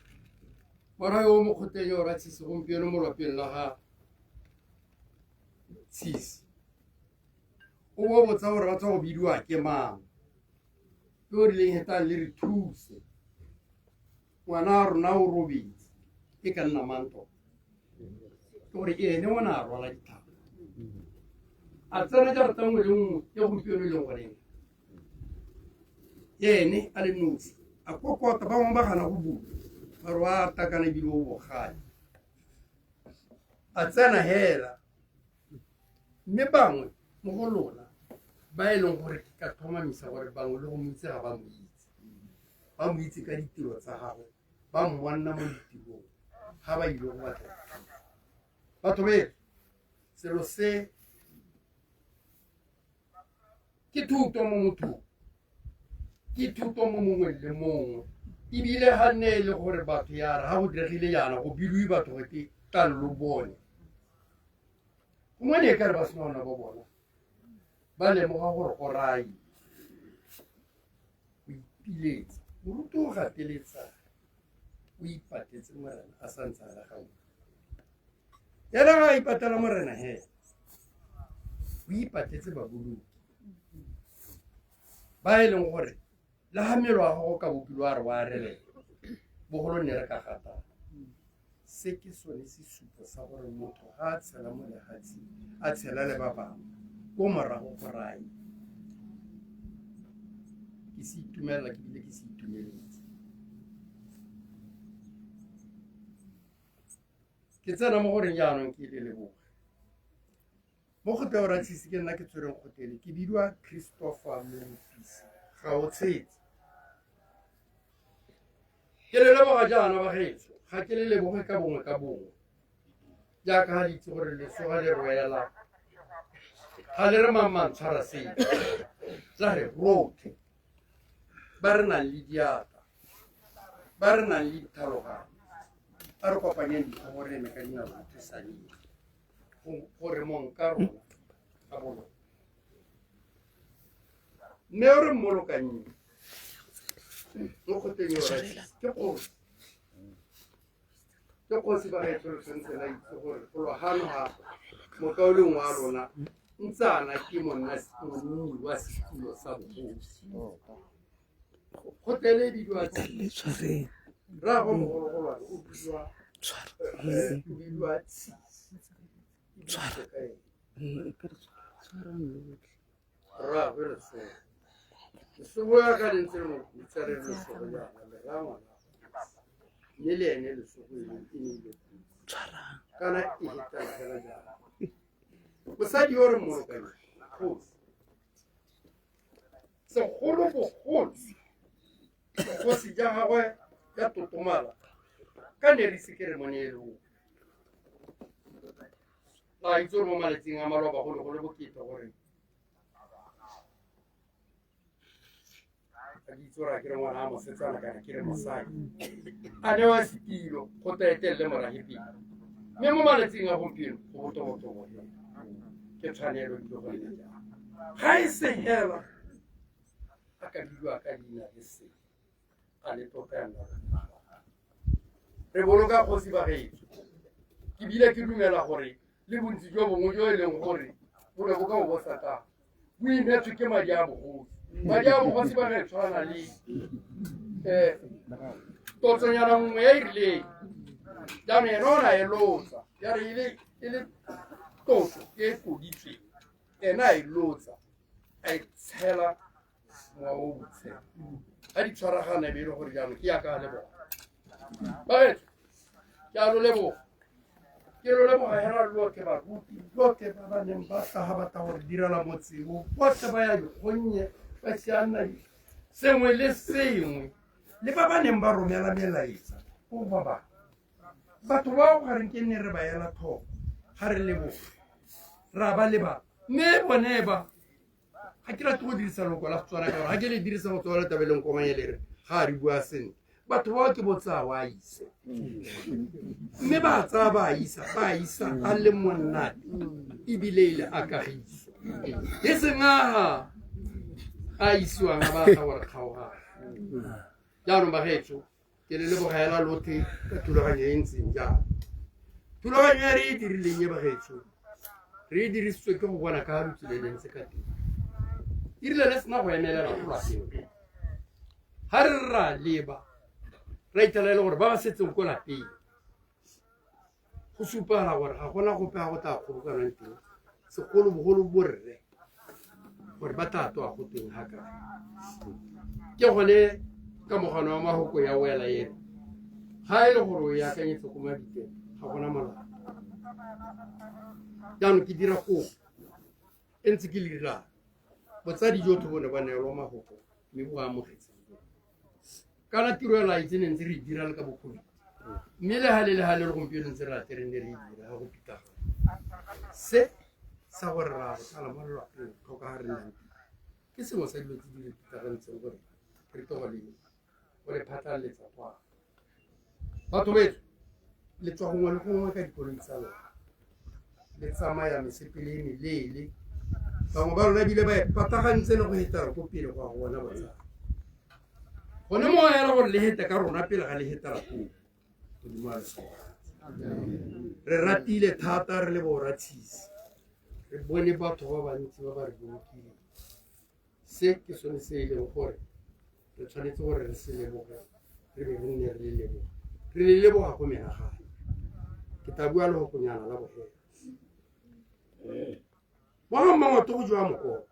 mora yo mo kgoteng yo ra Tshisi gompieno mo lwapeng la ga Tshisi, o bo botsa gore ba tswa go bidiwa ke mang, yo o rileng hetang le re thuse, ngwana wa rona o robetse, e ka nna mang tota? Ke gore ene o ne a rwala ditlhako a tsena jarata nngwe le nngwe e gompieno e leng goreng ene a le nosi a kokota, ba bangwe ba gana go bula ba re wa takana ebile o bogale, a tsena hela. Mme bangwe mo go lona ba e leng gore ke ka tlhomamisa gore bangwe le go mo itse ga ba mo itse, ba mo itse ka ditiro tsa gagwe, ba mmonna mo ditirong ga ba ile go batla dithuso. Batho beso, selo se ke thuto mo mothong, ke thuto mo mongwe le mongwe, ebile ga nne e le gore batho ya re ga go diregile jaana go bidiwe batho go te tlang lo bone, gongwe ne e ka re ba sena ona ba bona ba lemoga gore go raya go ipiletsa. Moruti o gateletsa o ipatetse morena a sa ntse a le gaufi, ena ga a ipatela morena he o ipatetse baboloki ba e leng gore le ga mmele wa gago ka bokilo a re wa relela bogolo nne re ka gatana. Se ke sone sesupo sa gore motho ga a tshela mo lefatsheng a tshela le ba bangwe ko morago go raye. Ke se itumelela ke bile ke se itumeletse. Ke tsena mo goreng jaanong ke le leboge mo go teo Ratshisi, ke nna ke tshwereng kgotele, ke bidiwa Christopher Morupisi ga o tshetse. Ke le leboga jaana bagaetsho, ga ke le leboge ka bongwe ka bongwe jaaka ga le itse gore leso ga le rwela ga le re mang mang tshwara seo, tla re rotlhe ba re nang le diatla, ba re nang le ditlhaloganyo, a re kopanyeng ditlhogo re eme ka dinao re thusaneng gore mong ka rona a boloka. Mme o re mmolokanyeng mo kgoteng yo ke kgosi, ke kgosi bagaetsho, re tshwanetse la itse gore golo gano ga mokaoleng wa lona Ntsana ke monna monni wa setulo sa bogosi. Go tlele bidiwa Tshwareng. rraagwe mogologolwane o bidiwa o bidiwa Tshisi. Rraagwe Lesogo. Lesogo ya ka le ntse le mo putsa re re Lesogo jaana le raya ngwana. Mme le ene Lesogo e ne e ne kana e hetana fela jaana. Mosadi yo re mmolokang kgosi. Segolobogolo bogosi ja gagwe ja totomala ka ne re ise ke re mo neele ope. A itse gore mo malatsing a maloba go ne go le bokete gore a ke itse gore a ke re ngwana a mosetsana kana ke re mosadi a newa setilo go tla etelele morahe pele mme mo malatsing a gompieno go botobotobo fela ke tshwanelo ebile go nne jalo ga e se hela a ka bidiwa ka leina le se a le tota ya nna re boloka kgosi bagaetsho ke bile ke dumela gore le bontsi jo bongwe jo e leng gore bo ne bo ka bo bo sa tla bo imetswe ke madi a bogosi madi a bogosi ba ne tshwana le um totsonyana nngwe e e rileng jaanong ene o na e lotsa ya re e e le totso e e koditsweng ene a e lotsa a e tshela mowa o botshepo ga di tshwaragana e be e le gore jaanong ke yaka le bona baetso ke a lo leboga ke lo leboga hela lotlhe baruti lotlhe ba ba neng ba tla ga batla gore direla motseo botlhe ba ya dikgonnye ba sianna sengwe le sengwe le ba ba neng ba romela melaetsa ko ba bangwe batho bao ga reng ke nne re ba ela tlhoko ga re leboga ra ba leba mme bone ba ga ke rate go dirisa loko la Setswana ka gore ga ke le dirisa go tswa letabeleng komanye le re ga a re bua sentle batho bao ke botsaya wa ise mme ba tsaya ba isa ba isa a le monate ebile e le a kagiso e seng a a isiwang a ba tla gore kgaogana jaanong bagaetsho ke le lebogela lothe ka thulaganyo e ntseng jalo thulaganyo e re e dirileng e bagaetsho re e dirisitswe ke go bona ka lotsi le lentse ka teng erile le sena go emelela go lapeng ga re ra leba ra ithela e le gore ba ba setseng ko lapeng go supagala gore ga gona gope ga go tla kgobokanang teng segolobogolo borre gore ba tla toa go teng ga kae ke gone kamogano wa mahoko ya wela eno ga e le gore o e akanyetse ko mabiteng ga gona molao jaanong ke dira kopo e ntse ke le botsadi jotlhe bo ne ba neelwa mahoko mme bo amogetse kana tiro ya laitse ne ntse re e dira le ka bokgoni mme le gale le gale le gompieno ntse re late re ne re e dira ga go pitagana se sa gore ra go tlala mo lelwapeng tlhoka ga re nnang ke sengwe sa dilo tse di re pitagantseng gore re tle go le go le phatlaletsa kwa batho betso le tswa gongwe le gongwe ka dikoloi tsa lona le tsamaya mesepele e meleele bangwe ba lona ebile ba e patagantse le go hetela ko pele go ya go bona botsala gone mo ela gore le hete ka rona pele ga le hetela koo godimo a re ratile thata re le boratshisi re bone batho ba bantsi ba ba re bolokileng se ke sone se e leng gore re tshwanetse gore re se leboge re be re nne re le leboga re le leboga go menagane ke tla bua le gokonyana la bogela mo ga mmangwato go jewa mokoko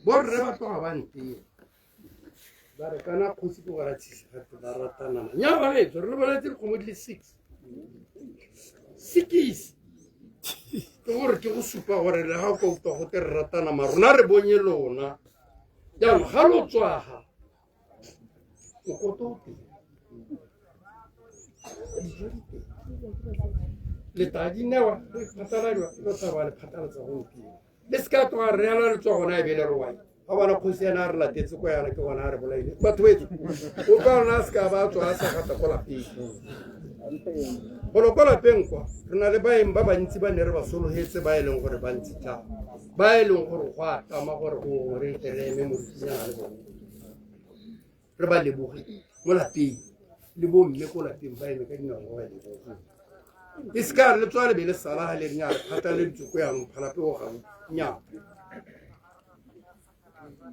borre ba tloga ba nteng ba re kana kgosi ke gora tshise gape ba ratanana nya ba betso re lebeletse dikgomo di le six sekisi ke gore ke go supa gore le ga o ka utlwa go te re ratana ma rona re bonye lona jaanong ga lo tswaga mokoto o teng dijo di teng le tla di newa le phatlaladiwa lo tla ba le phatlalatsa gompieno le se ka tloga re ela le tswa gona e be le re wai ga bona kgosi ena a re latetse ko yana ke gona a re bolaile batho betso o ka rona a se ka ba tswa a sa gata ko lapeng golo ko lapeng kwa re na le baeng ba bantsi ba ne re ba sologetse ba e leng gore ba ntsi tla ba e leng gore go a tama gore gongwe re tle re eme morutinyana le bone re ba leboge mo lapeng le bomme ko lapeng ba eme ka dinao ba leboge e se ka re le tswa le be le sala ga le renya re phata le ditsoko yanong phalape go gaufi Nnyaa.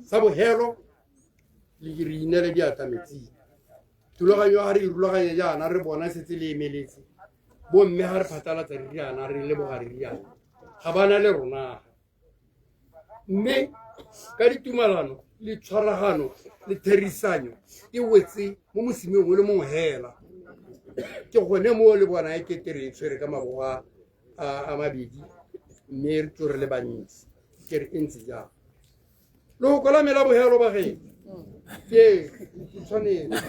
Sa bohelo le re inele diatla metsing. Thulaganyo ga re e rulaganya jaana re bona setse le emeletse. Bomme ga re phatlalatsa re riana re leboga re riana. Ga ba na le rona. Mme ka ditumalano le tshwaragano le therisanyo e wetse mo mosimeng o le mongwe hela. Ke gone mo le bona e kete re e tshwere ka mabogo a mabedi mme re tsore le bantsi ke re e ntse jang. Lehoko la me la bohelo bageng ke tshwanetse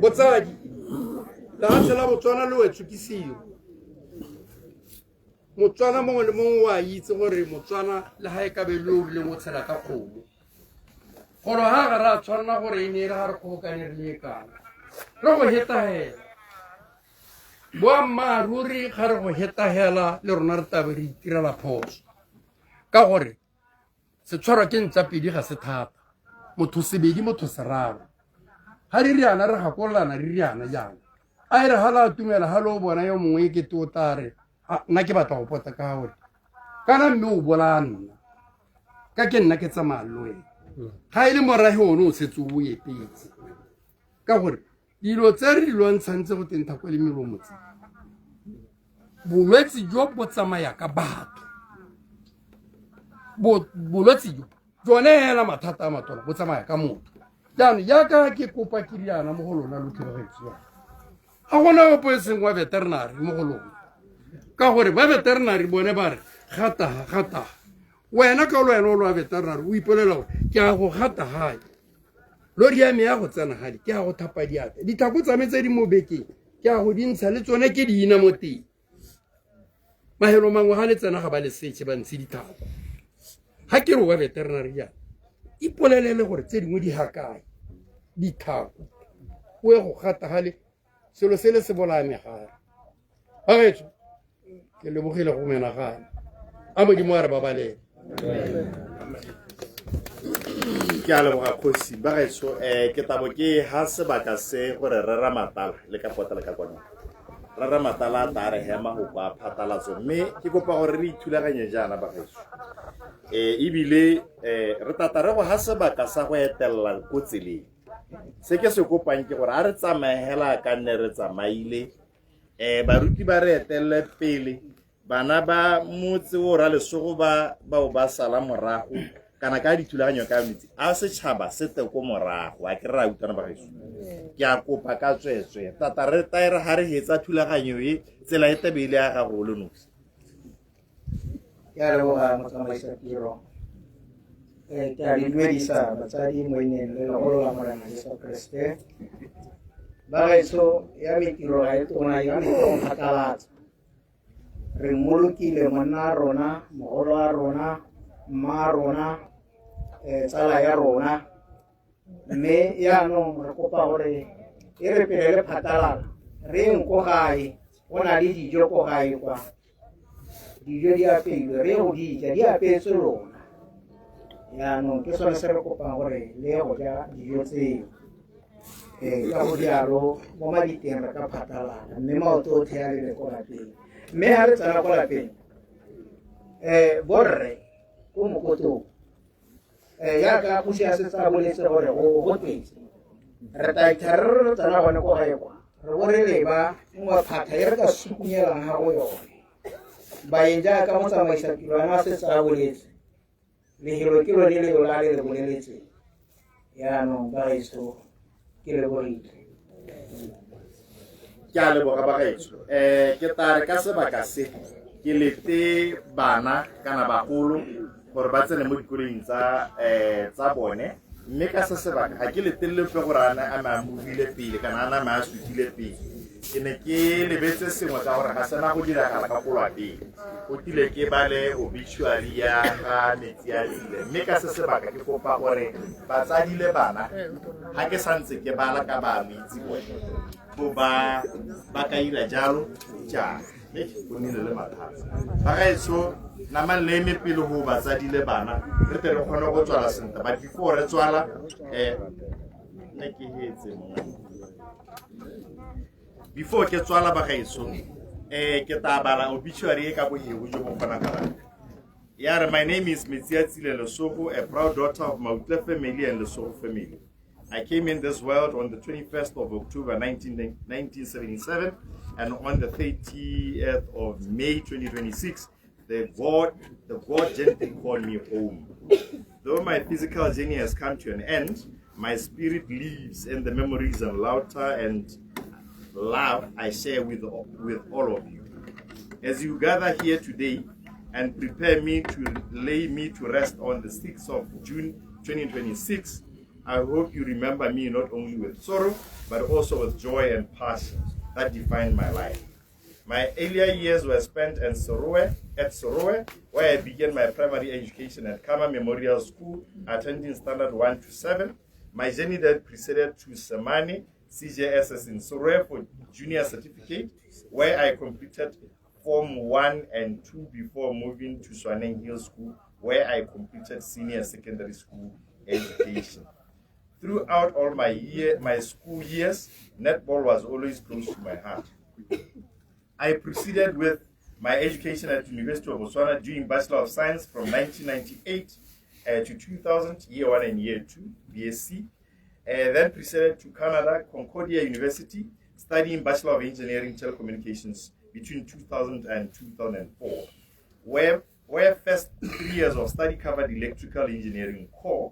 botsadi lehatshe la Botswana le wetswe ke siro. Motswana mongwe le mongwe wa itse gore Motswana le ga e ka be le o rileng o tshela ka kgomo. Golo ga ga re a tshwanela gore e ne e re ga re kgobokane re le kana re go hetahela. Boammaaruri ga re go hetahela le rona re tabe re itirela phoso ka gore setshwarwa ke ntša pedi ga se thata, motho sebedi motho seraro. Ga re riana re gakololana re riana jaana, a e re ga la atumela ga le o bona yo mongwe e kete o tla re nna ke batla go pota ka gore kana mme o bolaya nna ka ke nna ke tsamaya le wena. Ga e le morahe one o setse o epetse ka gore dilo tse re di lwantshang tse go teng thako le melomo tse, bolwetse jo bo tsamaya ka batho. Bolwetse jo jone hela mathata a matona bo tsamaya ka motho. Jaanong jaaka ke kopa ke riana mo go lona lotlhe bagaetsho, ga gona opo e seng wa veterinary mo go lona, ka gore ba veterinary bone ba re gataga gataga. Wena ka le wena o le wa veterinary o ipolela gore ke a go gata gae, lori ya me ya go tsena gale ke a go thapa diatla, ditlhako tsa me tse di mo bekeng ke a go dintsha le tsone ke di ina mo teng. Mahelo mangwe ga le tsena ga ba le setse ba ntshe ditlhako. Ga ke re wa veterinary jaana, ipolelele gore tse dingwe di ga kae ditlhako, o ye go gata gale selo se le se bolaya megare. Bagaetsho, ke lebogile go menagane, a Modimo a re babalele. Ke a leboga kgosi. Bagaetsho, ke tabo ke ha sebaka se gore re Ramatala le ka pota le ka kwana re Ramatala a tla re hema go kwa phatlalatso, mme ke kopa gore re ithulaganye jaana bagaetsho. Ebile re tata re go ha sebaka sa go etelela ko tseleng. Se ke se kopang ke gore a re tsamaye hela ka nne re tsamaile, baruti ba re etelele pele, bana ba motse o ra Lesogo ba bao ba sala morago, kana ka dithulaganyo ka metsi a setšhaba se te ko morago. A ke re ra utlwana bagaetsho? Ke a kopa ka tsweetswe tata re taere ga re hetsa thulaganyo e tsela e tebe ile ya gago o le nosi. Ke a leboga motsamaisa tiro. Ke a le dumedisa batsadi mo ineng le legolo la Morena Jesu Kriste. Bagaetsho, ya me tiro ga e tona, ya me ke go phatlalatsa. Re mmolokile monna a rona, mogolo a rona, mma a rona, tsala ya rona. Mme yaanong re kopa gore e re pele le phatlalala re yeng ko gae, go na le dijo ko gae kwa. Dijo di apeilwe, re ye go di ja, di apeetswe lona. Yaanong ke sone se re kopang gore le ye go ja dijo tseo. Ka go rialo mo maditeng re ka phatlalala, mme maoto otlhe a lebe ko lapeng. Mme ha re tsena ko lapeng, borre ko mokotong, jaaka kgosi a setse a boletse gore go tletse, re tla itha re re tsena gone ko gae kwa, re bo re leba nngwe phatha e re ka sukunyelang ga go yone. Baeng jaaka motsamaisa tiro a setse a boletse, lehelo ke lone leo la le le boleletseng. Yaanong bagaetsho, ke lebogile. Ke a leboga bagaetsho. Ke tla re ka sebaka se ke lete bana kana bagolo gore ba tsene mo dikoloing tsa bone, mme ka se sebaka ga ke letelele ope gore a ne a movile pele kana a name a sutile pele. Ke ne ke lebetse sengwe ka gore ga sena go diragala ka ko lwapeng, o tile ke bale obituary ya ga metsi a tsile, mme ka se sebaka ke kopa gore batsadi le bana ga ke santse ke bala ka ba mo itse bone bo ba ka ira jalo jaana, mme go nnile le mathata. Bagaetsho, namang le eme pele go batsadi le bana re tle re kgone go tswala sentle. But before re tswala, nne ke hetse mo. Before ke tswala bagaetsho, Ke tla bala obituary e ka bonyego jo bo kgonagalang. Ya re, my name is Metsiatsile Lesogo, a proud daughter of Mautle family and Lesogo family. I came in this world on the 21st of October 1977, and on the 30th of May 2026, the God gently called me home. Though my physical journey has come to an end, my spirit lives in the memories and laughter and love I share with all of you. As you gather here today and prepare me to lay me to rest on the 6th of June 2026, I hope you remember me not only with sorrow, but also with joy and passion that defined my life. My earlier years were spent in Serowe, at Serowe, where I began my primary education at Kama Memorial School, attending Standard 1 to 7. My journey then proceeded to Semane CJSS in Serowe for junior certificate, where I completed Form 1 and 2 before moving to Swaneng Hill School, where I completed senior secondary school education. Throughout all my school years, netball was always close to my heart. I proceeded with my education at University of Botswana doing Bachelor of Science from 1998 to 2000, year 1 and year 2, BSc. Then proceeded to Canada, Concordia University, studying Bachelor of Engineering Telecommunications between 2000 and 2004, where first 3 years of study covered electrical engineering core,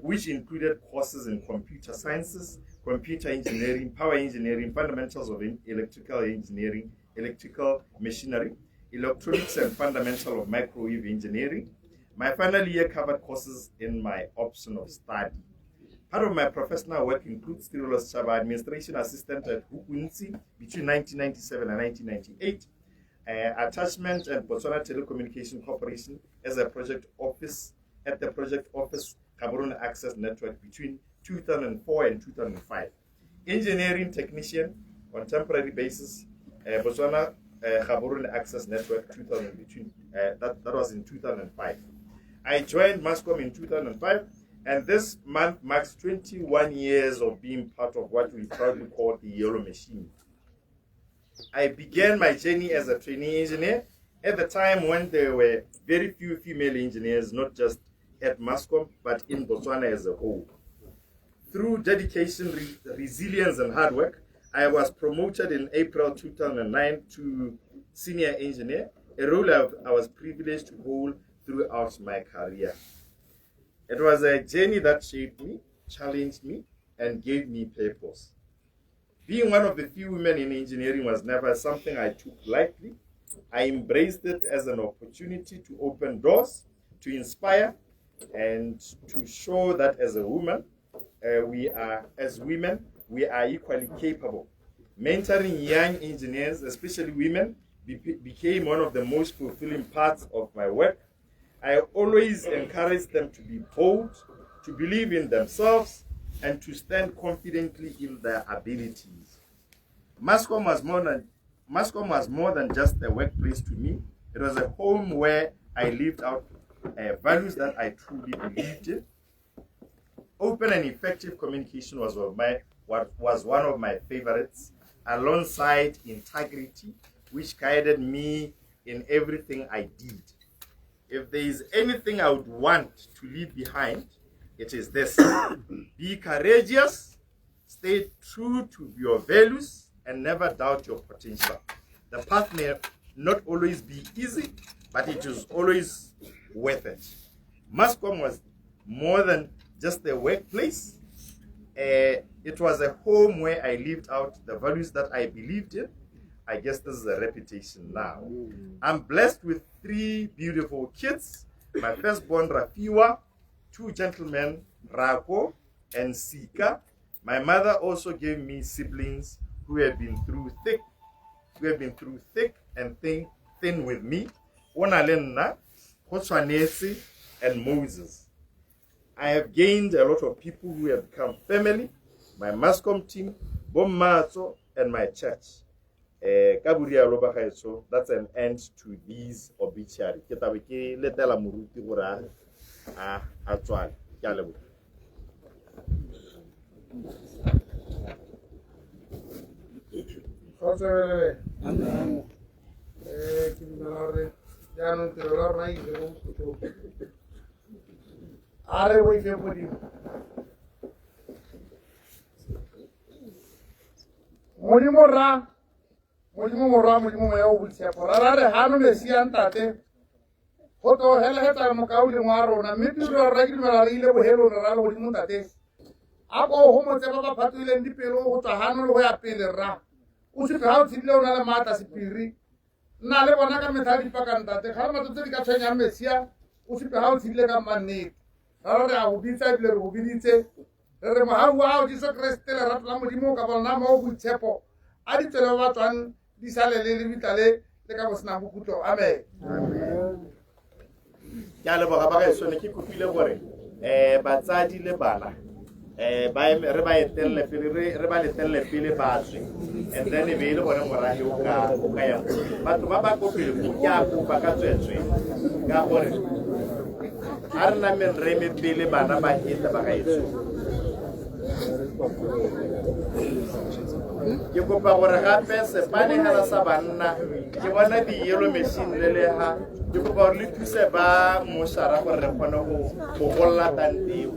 which included courses in computer sciences, computer engineering, power engineering, fundamentals of electrical engineering, electrical machinery, electronics, and fundamental of microwave engineering. My final year covered courses in my option of study. Part of my professional work includes Tirelo Setšhaba administration assistant at Hukuntsi between 1997 and 1998, attachment and Botswana Telecommunication Corporation as a project office at the project office Gaborone Access Network between 2004 and 2005. Engineering technician on temporary basis, Botswana Gaborone Access Network 2000 between that was in 2005. I joined Mascom in 2005, and this month marks 21 years of being part of what we proudly call the Yellow Machine. I began my journey as a trainee engineer at the time when there were very few female engineers, not just at Mascom, but in Botswana as a whole. Through dedication, resilience, and hard work, I was promoted in April 2009 to senior engineer, a role I was privileged to hold throughout my career. It was a journey that shaped me, challenged me, and gave me purpose. Being one of the few women in engineering was never something I took lightly. I embraced it as an opportunity to open doors, to inspire, and to show that as a woman, as women, we are equally capable. Mentoring young engineers, especially women, became one of the most fulfilling parts of my work. I always encourage them to be bold, to believe in themselves, and to stand confidently in their abilities. Mascom was more than just a workplace to me. It was a home where I lived out values that I truly believed in. Open and effective communication was one of my favorites, alongside integrity, which guided me in everything I did. If there is anything I would want to leave behind, it is this: be courageous, stay true to your values, and never doubt your potential. The path may not always be easy, but it is always worth it. Mascom was more than just a workplace. It was a home where I lived out the values that I believed in. I guess this is a reputation now. I'm blessed with three beautiful kids. My firstborn, Rafiwa, two gentlemen, Rako and Sika. My mother also gave me siblings who have been through thick and thin with me. Onalenna, Hotshwanetse, and Moses. I have gained a lot of people who have become family, my Mascom team, Bommatso, and my church. Ka borialo bagaetsho, that's an end to these obituary. Ke tabe ke letela moruti gore a tswale. Ke a leboga. Kgotso. Amen. Ke dumela gore jaanong tirelo ya rona e ile ko bokhutlong. A re boife Modimo. Modimo rra, Modimo morwa, Modimo moya o boitshepo. Ra ra re hano Mesia ntate go tlo helegetsa mokauleng wa rona, mme tiro ya rona ke dumela re ile bohelong rra le godimo ntate. A ko go motse ba ba phatoleng dipelo go tswa hano le go ya pele rra. O supe ga o tshedile o na le maatla sephiri. Nna le bona ka metlha dipaka ntate, ga re matso tse di ka tshwenyang Mesia, o supe ga o tshedile ka mmannete. Ra re a go bitsa ebile re go biditse. Re re mohau wa gago Jesu Keresete lerato la Modimo ka bona mo boitshepo a di tswele ba ba tswang di sale le lebitla le le ka bosenang bokhutlo. Amen. Ke a leboga ba gaetsho, ne ke kopile gore batsadi le bana ba re ba etelele pele, re ba letelele pele ba tswe, and then e be e le bone morahe o ka yang batho ba ba ko pele ko. Ke a kopa ka tswetswe ka gore a re nameng re eme pele bana ba heta ba gaetsho. Ke kopa gore gape sepane hela sa banna, ke bona di-yellow machine le leha, ke kopa gore le thuse ba mošara gore re kgone go golola tanteo.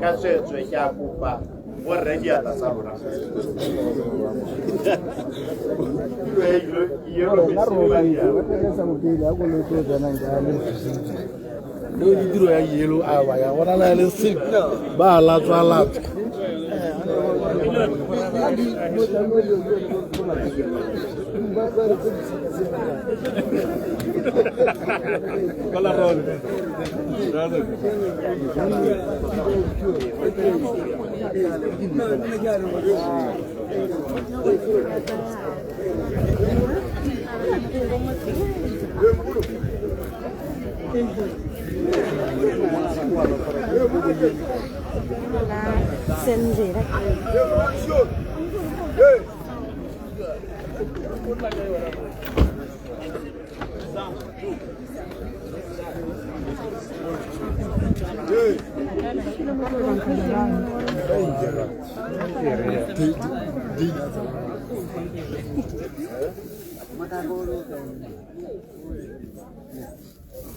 Ka tswetswe ke a kopa borre diatla tsa lona. Leo ke tiro ya yelo a ba ya gona la le se ba latswa latswa. Xem gì đấy?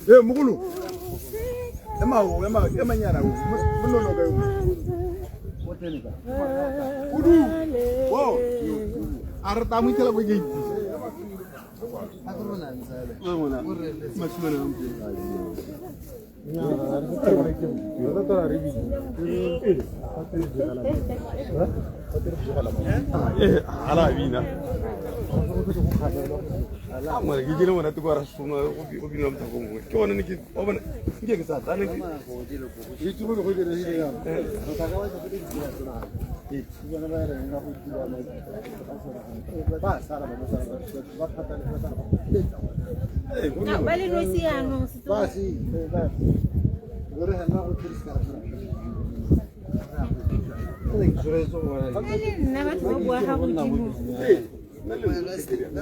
Eh, mugulu. Ema ema ema nyana o. Monono ka yo. Kudu. Wo. A re tla mo ithela ko gate. Ala bina. Ngwana ke jele monate kwa ra soma go bina motho mongwe. Ke one ne ke o bona nke ke sa tsane ke. Itse go go diregile yang. Re tla ka ba tse di dira tsona. Ke bona ba re nga go dira ba sala ba sala ba phata le ba sala. Ba le nosi yaanong se Ba si ba. Re re nna go dirisa ka. Le nna batho ba bua ga godimo. Le nna ne ke ipotsa yang.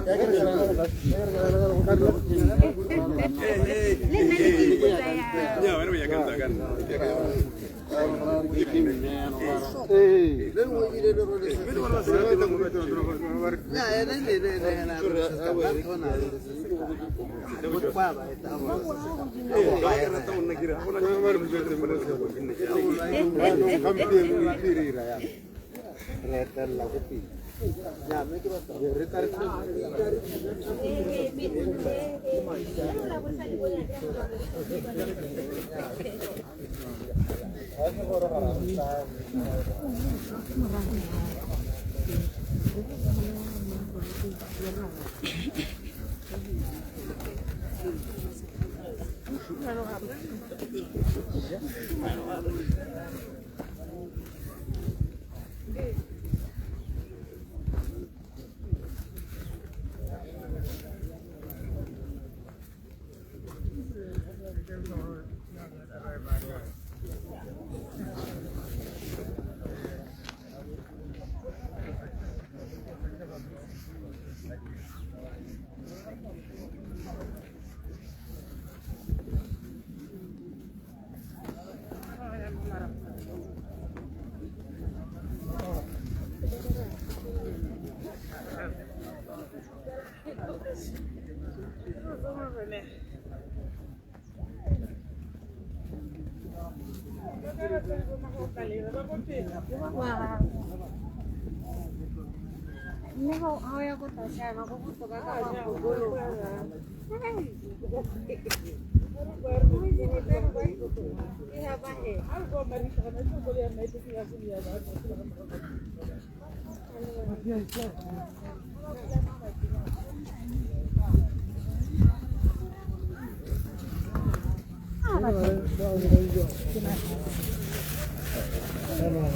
Mme ga o ya ko tlase yana go botoka ka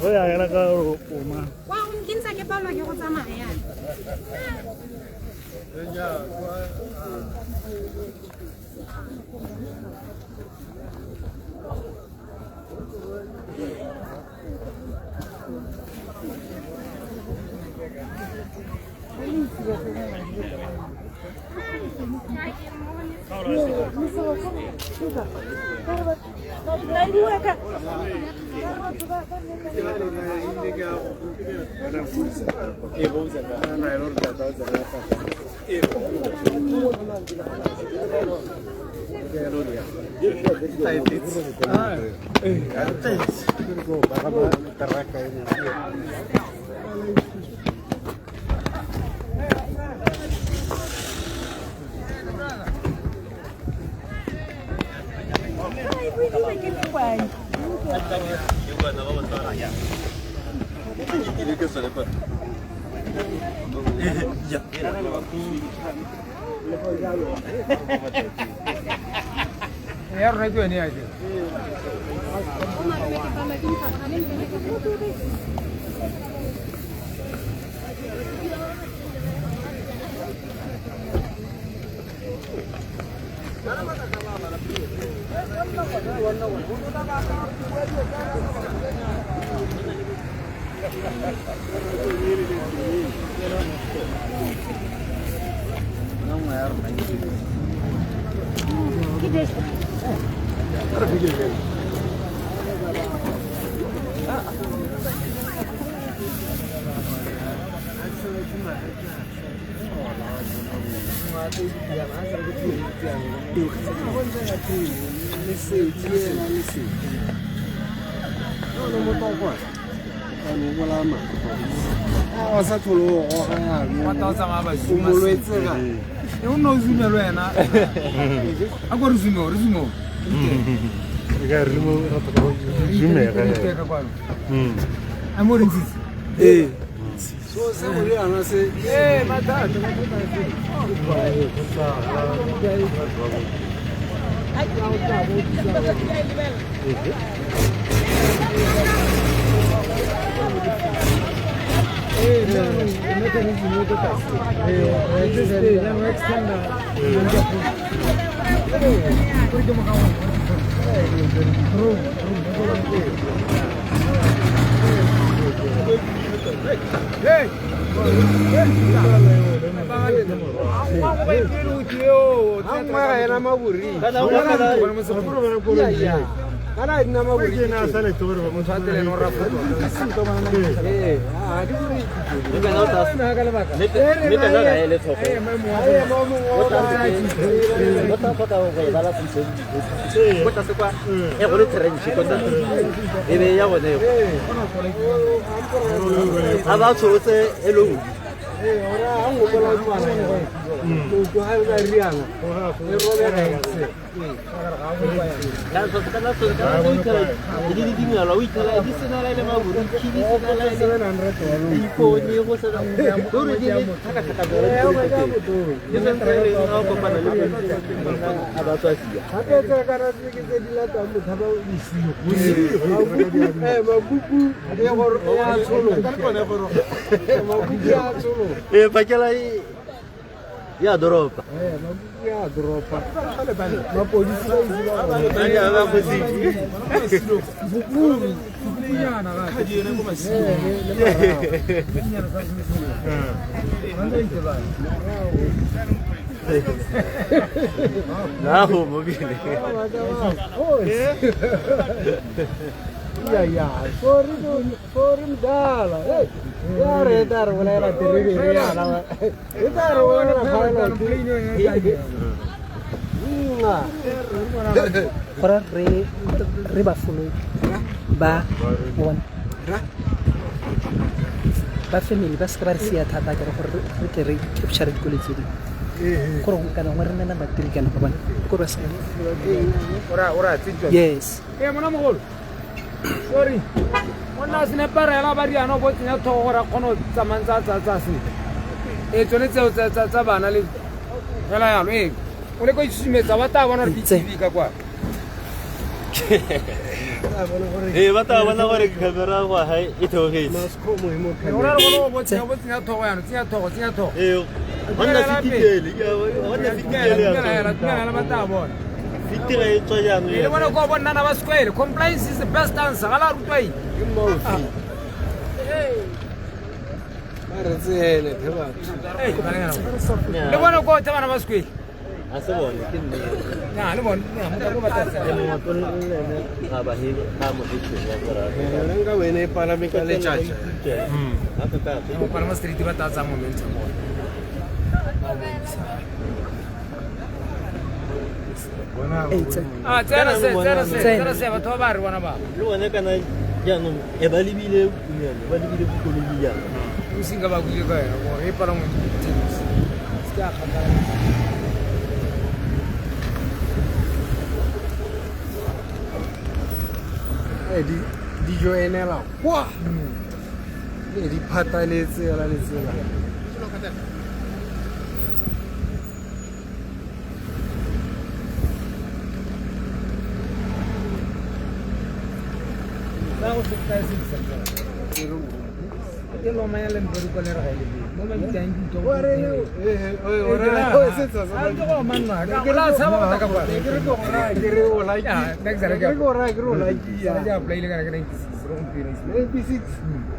Go ya ka o ma. Wa o nkintsha ke palwa ke go tsamaya. Ya rona ke yone ya ke. Ya doropa. Ya doropa. Mapodisi Naho mobile. Ya ya, sorry sorry mdala. Ya re dar wala la terrible ya la. Dar wala la fala. Gore re re ba follow. Ba bona ba family ba seka ba re sia thata kere gore re tle re capture dikoloi tse dingwe gore kana gongwe re nne number three kana ba bona kore ba seka. Yes. Ee, mona mogolo, sorry, monna a senepa rela ba riana bo tsenya tlhogo gore a kgone go tsamayng tsa tsaya sentle. Ee, tsone tseo tsa bana le fela yalo. Ee, o le ko itshusumetsa, ba tla bona gore ke TV ka kwa. Ee, ba tla bona gore camera gwa gae e theogetse. Ora re bone bo tsenya tlhogo yana, tsenya tlhogo, tsenya tlhogo. Ee, go nna fitikele, go nna fitikele ya. Dumela, ba tla bona. Fitira e tswa jaanong. Le bona ko bonnana ba square, compliance is the best answer. Ga la rutwa eng? Ba re tseele the batho. Le bona ko the bana ba square. A se bone, ke nne. Na le bone na motho ko batla. E mongwe le ene ga ba he ga mo hetse ya gore. Yone nka wene e palame ka letšatši. Mo palama street ba tla tsaya momentum bona. Ah, tsena se, tsena se, tsena se, batho ba ba re bona ba. Le bone kana jaanong e ba lebile kunyane, ba lebile bokoloi jaana. O seng ka ba buile ka yona gore e palangwe ke taxi. Se ka kgakala. Di joinela kwa e di phataletse yona le tsela. Ba go se ka se se. Ke lo manya le mpori ko le re ga ile. Mo ma itang ke utlwa. O re o re o setsa sa. A ke go manna. Ka go la tshaba go ta ka kwa. Ke re go ra ke re o like. Next ke re go ra ke re o like ya. Ke apply le ka 96 re gompieno. 96.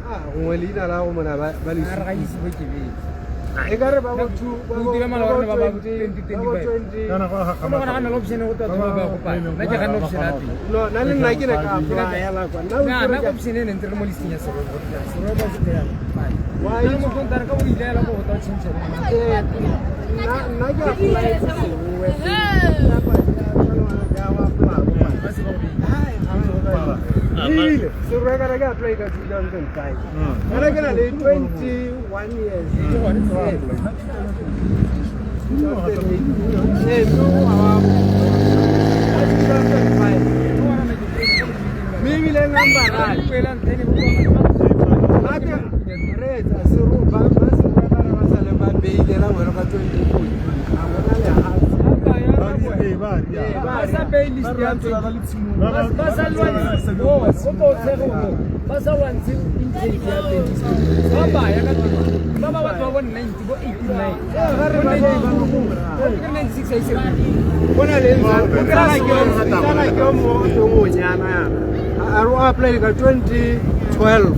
Ah, gongwe leina la go mona ba le. A re ga ise bo ke be. E ka re ba bo two ba bo dira mala gore ba ba 2025. Kana go ga Go na le option go tla ba go pa. Nna ke ganne option ya teng. No, na le nna ke ne ka apply ya la kwa. Nna na option e ne ntse re mo listing ya Serowe. Serowe ba se dira. Why mo kontara ka o ile ya go tla change. Nna ke apply Serowe. Ebile Serowe kana ke apply ka 2005. Kana ke na le 21 years. Ee, no, ka 2005. Mme ebile number gape reetsa Serowe ba Serowe ba re ba sale ba beilela wena ka 2014 ga gona lehatshe. Ba sa bay list ya ba sa lwantshe o o tshege o ba sa lwantshe intake ya 20 ba ba ya ka ba ba batho ba bo 90 bo 89 bo 96 a ise go na le tsala ke mo tongonyana yana a re o apply ka 2012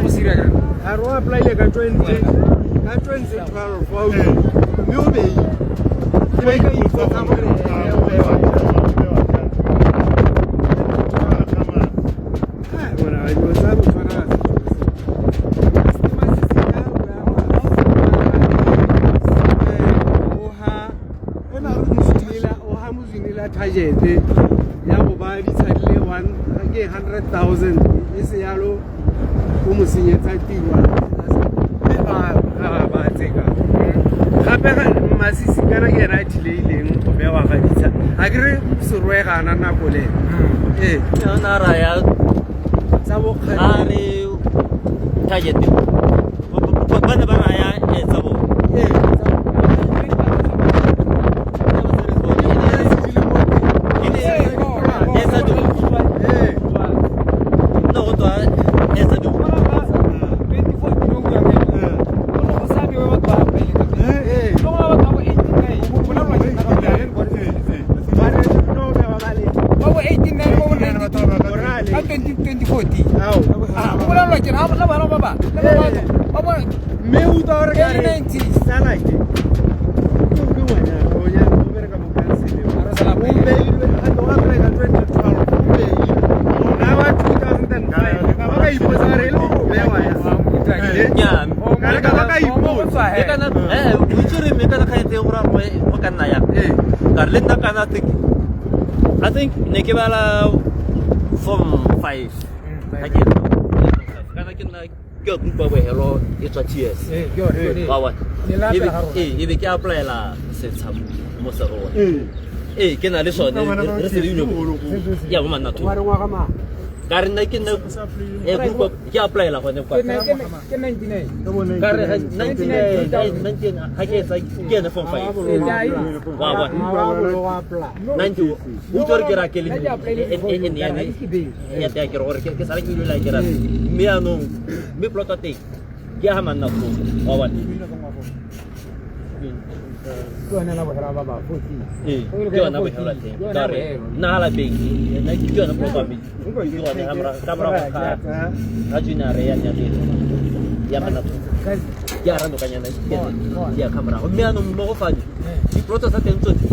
go sira ka a re o apply ka 20 ka 2012 wa mme o beile ke be ka ipotsa gore ene o bewa. Bona, dilo tsa Botswana ga se o ha Mozwinila target ya go ba ditshadile one ke 100,000 e se yalo o mo senyetsa tiro mme ba tseka gape Masisi kana ke ena a thileileng go bewa ga ditsha a ke re Serowe ga ana nako le ene. Ee. Yona ra ya tsa bokgadi a re target ba ne ba raya tsa bone. Ee. No go tswa etsa di Mme utlwa gore ka re tsala ke ke ngwanyana o nyana o bereka mo kanseleng o beilwe gape o apply ka 2012 o beilwe na wa 2005 ka ba ka ipotsa gore e le gore o bewa ya ka re ka ba ka ipotsa. E kana o itse re mme kana kgang teng gore go ka nna yang ka re le nna kana I think ne ke bala form 5. Ga ke kana ke nna ke group ya bohelo e tswa TS. Wa bona. E be ke applyela setsha mo sa rona. Ee, ke na le sone re se le ya bo manna tho. Ka re nna ke nna group ke applyela gone kwa. Ke 99. Ka re 99 ga ke etsa ke ene form 5. Wa bona. 90 o tsore ke ra ke le e ne ya ya ke gore ke sala ke ile la ke ra mme anong mme plot teng ke ha manna tho. Wa bona. Ke yone la bogela ba ba 14. Ee, ke yona bogela teng. Ka re nna ga lapeng nna ke yone plot wa me. Ke yone ka morago ga ga junior ya ya teng ya manna tho. Ke a ranokanyana ke ya ka morago mme anong mo go fane diploto tsa teng tsotlhe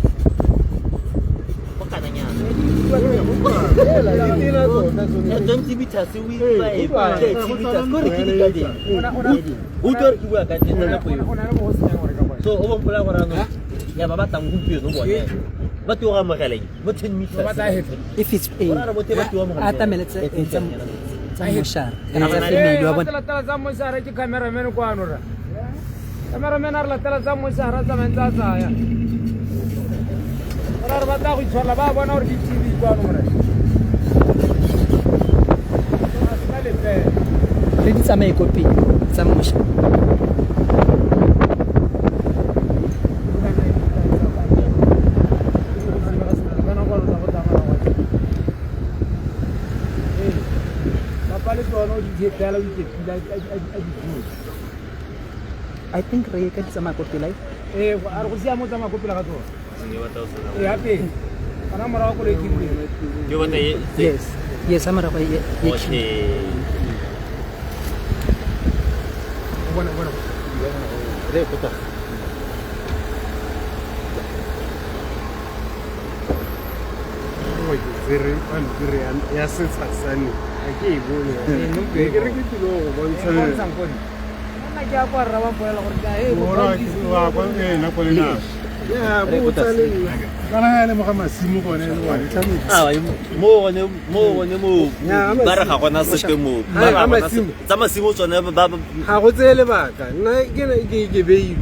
go kananyana. 20 meters o itse 30 meters ko re ke dikadeng. O utlwa re ke bua ka teng nako eo. So o bompola gore anong ya ba batlang gompieno bone ba tio go amogela eng mo 10 meters. If it's a atamele tsa moshara kana tsa family wa bona. Latela tsa moshara ke cameraman kwano ra. Cameraman a re latela tsa moshara tsa mentsa tsaya. Ora re batla go itshwarela ba bona gore ke TV kwano more. Re di tsamaye ko pele tsa moshara. I think re ka di tsamaya ko pele. Eh, a re go siama o tsamaya ko pele ga tsone. Eh, hape. Kana morago koloi ke rile. Ke batla e. Yes. Yes, a morago e. Okay. Bona bona. Re kota. O ke tsere pampiri ya setsha sane. Ga ke e bone. Ke re ke tlile go bontsha. Nna ke a kwa rra ba mpolela gore ka e Ora ke wa kwa e nako le nako. Ya bo tsale nna. Kana ga le mo ga masimo gone le wa tlametse. Ah, mo gone mo gone mo ba re ga gona sepe mo. Ba masimo. Tsa masimo tsone ba ga go tseye lebaka. Nna ke ke beilwe.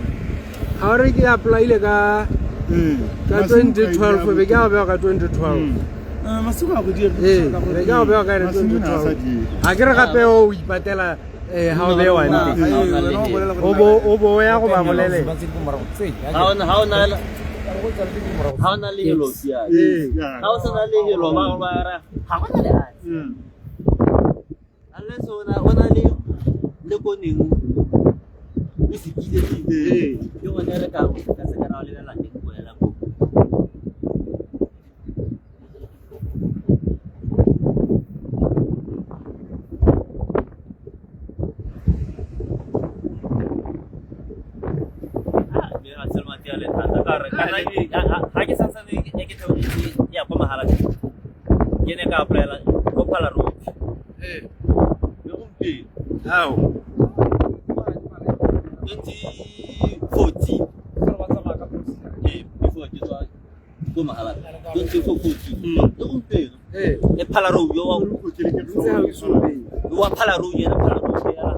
Ga ore ke applyile ka 2012 be ke a bewa ka 2012. Masimo a go diega. Ee, be ke a bewa ka 2012. Ga ke re gape o ipatela ha o bewa nte. O bo ya go ba bolelela. Ha ona le helo sia. Ha o sena le helo ba ba ra ga gona le a. Unless ona ona le le koneng o se kile teng. Ke gone re ka ka se ka ra lebelela teng go ela ko. Ga ke santsane e ke theogetse ya kwa Mahalapye ke ne ka applyela ko Phala Road. Mme gompieno ao 2014 ee before ke tswa ko Mahalapye 2014 le gompieno e Phala Road yo wa Phala Road yena Phala Road ya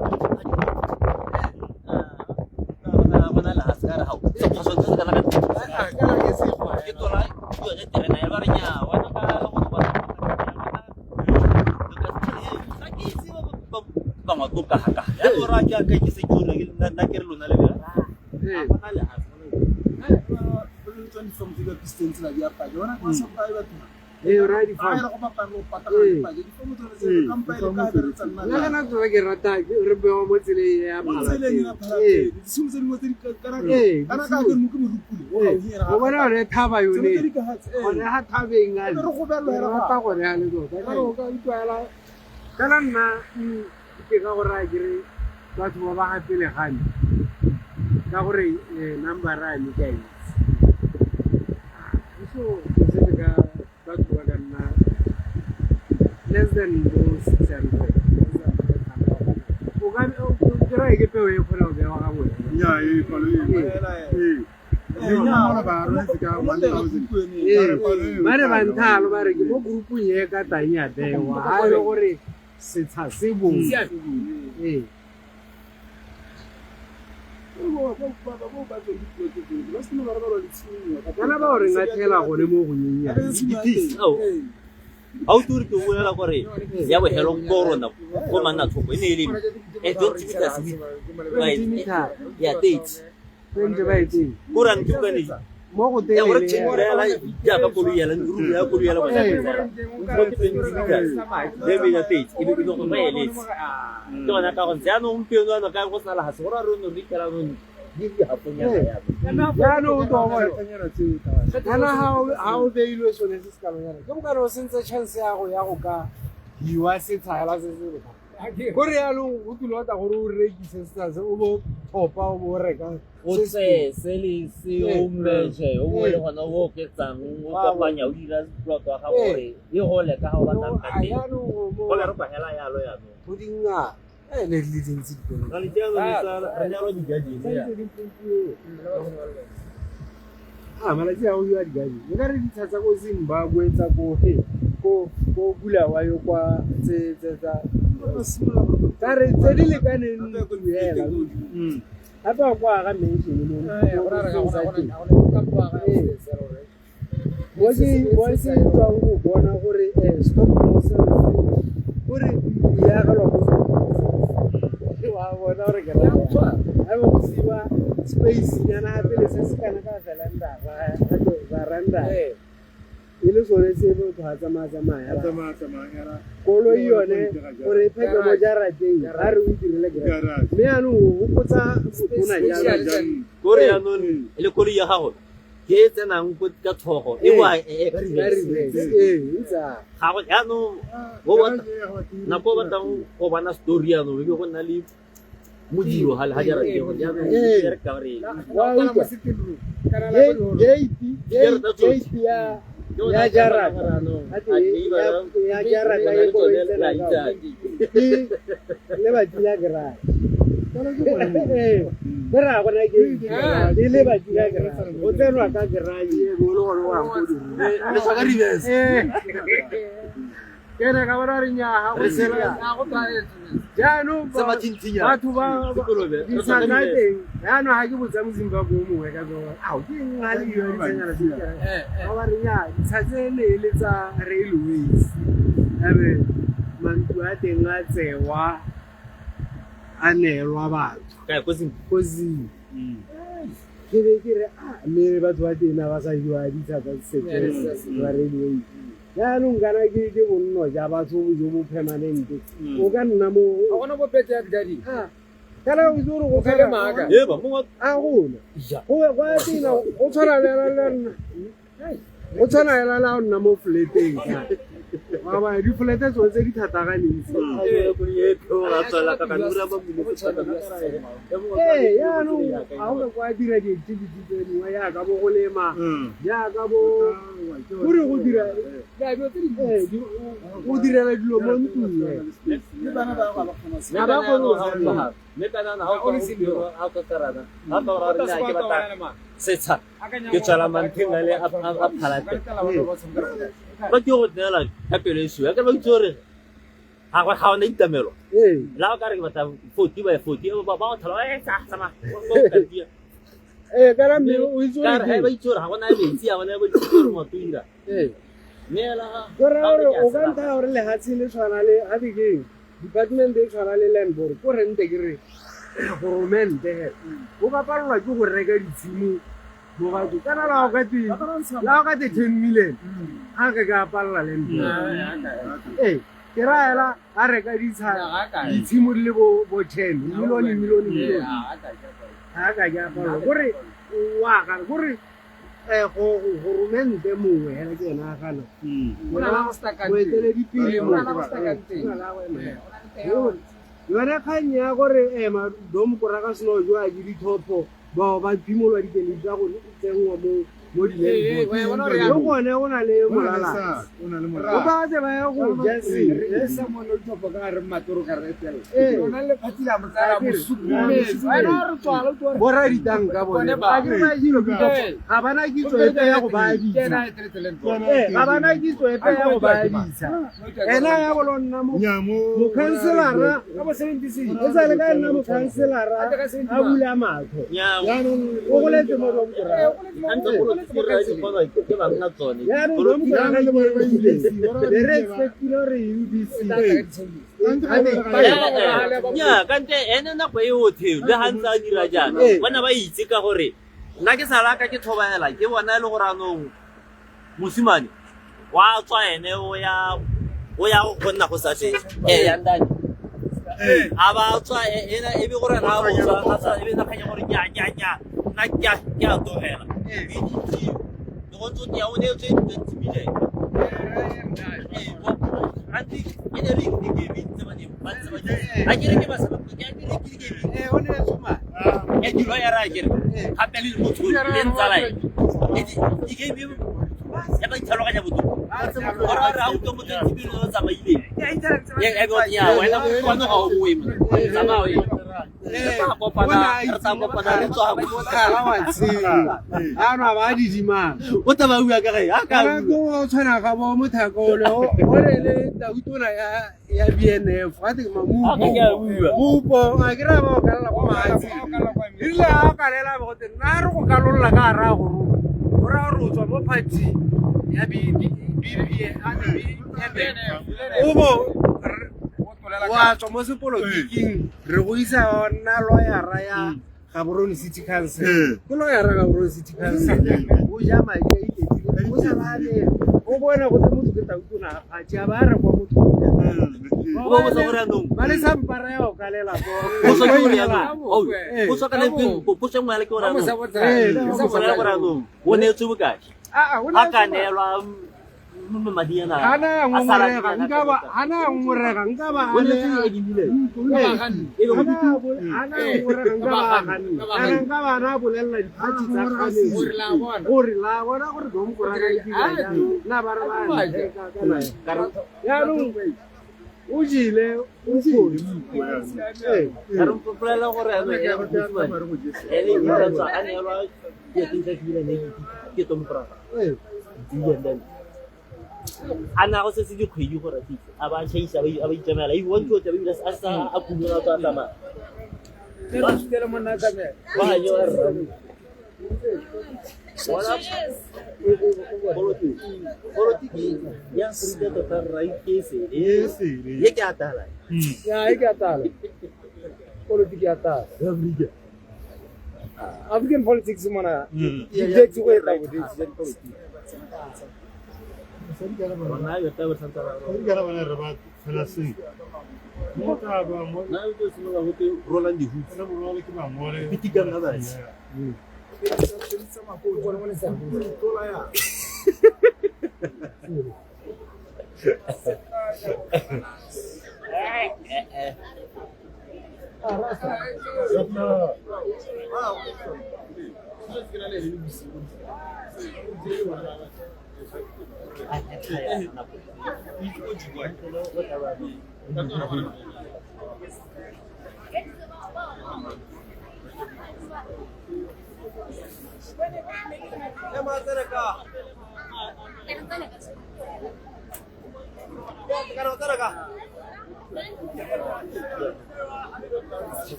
bona le ha se ka re hao sephaso se kana ka ke tola yone terena ya ba re nya wena ka go ba ka ke itse ba bangwe ko ka ga ka ya go ra ke ka ke se ke re nna ke re lona le bela a bona le ha Ee, ra di fa. Nna ka nako ke rata re bewa mo tseleng ya Phala. Ee. O bona gore thaba yone. Gone ga thabeng a le. Re rata gone ya le tota. Ka re o ka utlwela. Kana nna ke ka gore a ke re batho ba ba ga pele ga me. Ka gore number ya me ke a itse. So ke setse ka batho ba ka nna less than bo 600. O ka kry-a ke peo e kgona go bewa ga bone. Ya e palo e. Ee. Ee, ba re ba nthalo ba re ke mo groupong e ka tang ya bewa. Ha e le gore setsha se bong. Ee. Kana ba o re ngathela gone mo go nyenyane. Ga o ture ke bolela gore ya bogelo ko rona ko manna thoko e ne e le e 20 meters ya 30 20 by 30 ko rang ke bane mo go ya gore tshimorela jaaka koloi yela ruri ya koloi yela bona ko 20 meters le be ya 30 e be go ba eletse ke gona ka go ntse jaanong gompieno ano ka go sala ga se gore re ne re ikela nong jaanong o tlo bona kana ha o beilwe sone se se kalonyana ke bokare o sentse chance ya go ya go ka hiwa setshagela se se lekana kore yaanong o tlile ota gore o rekise setsha se o bo thopa o bo o reka o tseye se le se o measure o bo le gona o oketsang o kopanya o dira plot wa gago gore e gole ka ga o batlang ka teng go bereka hela yalo yaanong go dingata e ne di le dintsi dikoloi Ra le jaanong le tsala re nyalwa di-garden ya. A malatsi a go iwa di-garden e ka re ditsha tsa ko Zimbabwe tsa ko he ko ko Bulawayo kwa tse tse tsa ka re tse di lekaneng hela gape wa kwa aga mension mo mo ke mo ke tswang go bona gore stop loss gore o agelwa ko wa bona gore ke raya ga be go siwa space nyana gape le se se kana ka veranda veranda e le sone se motho a tsamaya tsamaya koloi yone gore e pheke mo jarateng a re o itirele garage mme yaanong o gopotsa botona jalo kore yaanong e le koloi ya gago ke e tsenang ka tlhogo e boa e ka reverse ga go yaanong nako o batlang go bona story yaanong e be go nna le modiro ga ga jarateng gore jaanong e re ka gore gate ya jarata ya jarata e koloi tsena ka ke lebati la garage ke ra gona ke e lebati la garage o tsenwa ka garage e bo le gone wa go le tswa ka reverse ke ne ka bona re nyaa Re sela. go jaanong Se mathintsinyana. batho ba Sekolobe. Re ditsha tswa ka tsa reverse. teng jaanong ga ke botsa mozimbabwe o mongwe ka tsona ao ke eng ga le dilo ditsanyana tse ba ba re nya ditsha tse ne e le tsa railways abe mantlo a teng a tsewa a neelwa batho Kae, ko Zim? ko Zim. Ke be ke re a mme batho ba teng a ba sa jwa ditsha tsa setse ba railways jaanong kana ke ke bonno ja batho jo bo permanente o ka nna mo ga gona bo backyard garden kana o itse gore go O fele maaka. Eba, mongwe a gona Ja. go go a tena go tshwana le la nna go tshwana le la o nna mo fleteng ka wa ba di-flete tsone tse di thataganeng tse. Ee, jaanong ga o ka kwa dira di-activity tse dingwe jaaka bo go lema jaaka bo gore go dira ee, go direla dilo mo ntlong eh. Ga ba kgone go tshameka. Mme kana ga o ka karana ga ka gore nna ke batla setsha ke tswela mantheng a le a phalate ba ke go tsenela ka pelo e sua ka ba itse gore ga ga ona itamelo la o ka re ke batla 40 by 40 ba ba o thola e tsa tsamaya Ee, kana mme o itse ka gore re ba itse gore ga gona metsi ga gona ba itse gore motho o dira mme la Go raya gore o ka nthaya gore lehatshe le tshwana le ga ke keng department e tshwana le land board ko rente ke re goromente he o ka palelwa ke go reka ditshimo mo batho kana la o ka te la o ka te 10 million a re ka palela land board ee ke raya ela a reka ditsha ditshimo di le bo bo 10 million million million ga ka ke a palelwa kore wa ga kore goromente mongwe hela ke ena a gana moeteledipele yone kgang ya gore ema domkora ka seno jwa ke ditlhopho bao ba phimolwa dikeledi tsa go tsenngwa mo Le gone o na le molala o ba tse ba ya go ja borra ditanka bone ga bana kitso epe ya go baya ditsa ga bana kitso epe ya go baya ditsa ena ya go lo nna mokhanselara e sa le ka nna mokhanselara a bula matlho jaanong o goletse mo re expectile gore UDC nya kante ene nako e otlhe le ga ntse a dira jaana bona ba itse ka gore nna ke sala ka ke tlhobaela ke bona e le gore anong mosimane wa tswa ene o ya go nna go sa tle yandane a ba tswa ena e be gore na o tswa a sa e be na kganya gore nya nya nya nna ke a tlogela le go ntse ya o ne tswe 20 million e ne le di-game tse ba ntse ba a kere ke ba sa ke a kere ke di-game o ne tsoma e di lawyer a kere gape le motho le ntsala e di-game ya ba itlhaloganya botoka gore a re a utlwa motho 20 million o tsamaile e be ya wena kwano ga o boe tsamao e re tla kopana re tswa ano a ba didimang o tla ba bua ka ge a ka o tshwana ga bo mothako ole o re le tautona ya BNF ga te mamupo a ke ra ba o kalela kwa maatsi erile a kalela go te nna re go kalolla ka ra go go ra re o tswa mo party ya BNF o bo wa tswa mo sepolotiking re go isa nna lawyera ya Gaborone City Council ke lawyera Gaborone City Council o ja madi a iketile o sa lale o bona go tse motho ke tautona a tšea ba re kwa motho o ba botsa gore anong ba le sampara ya o kalela o tswa kana potso nngwe ya le ke gore anong o neetswe bokae a ka neelwa hana ngongorega nka ba hana nka ba na bolelela diphathi tsa kganetso gore la bona gore domkoraka nna ba re ba jaanong o jile o ka re mpolelela gore ene a neelwa ke tomkoraka a na go setse dikgwedi gore fitlhe a ba tšhaisa a ba itsamaela e one tlo tla a sa a kumela tsa tsamaya ba yo politiki ya Afrika tota ra ikese ye ke atala ya e ke atala politiki ya tala Afrika African politics mona di go eta boditsi ya dipolitiki rona yo tla botsa re bona re ba tshela seng mo ka ba mo na yo simolola go te Roland Hood re borole ke bangole pitikang ga batsi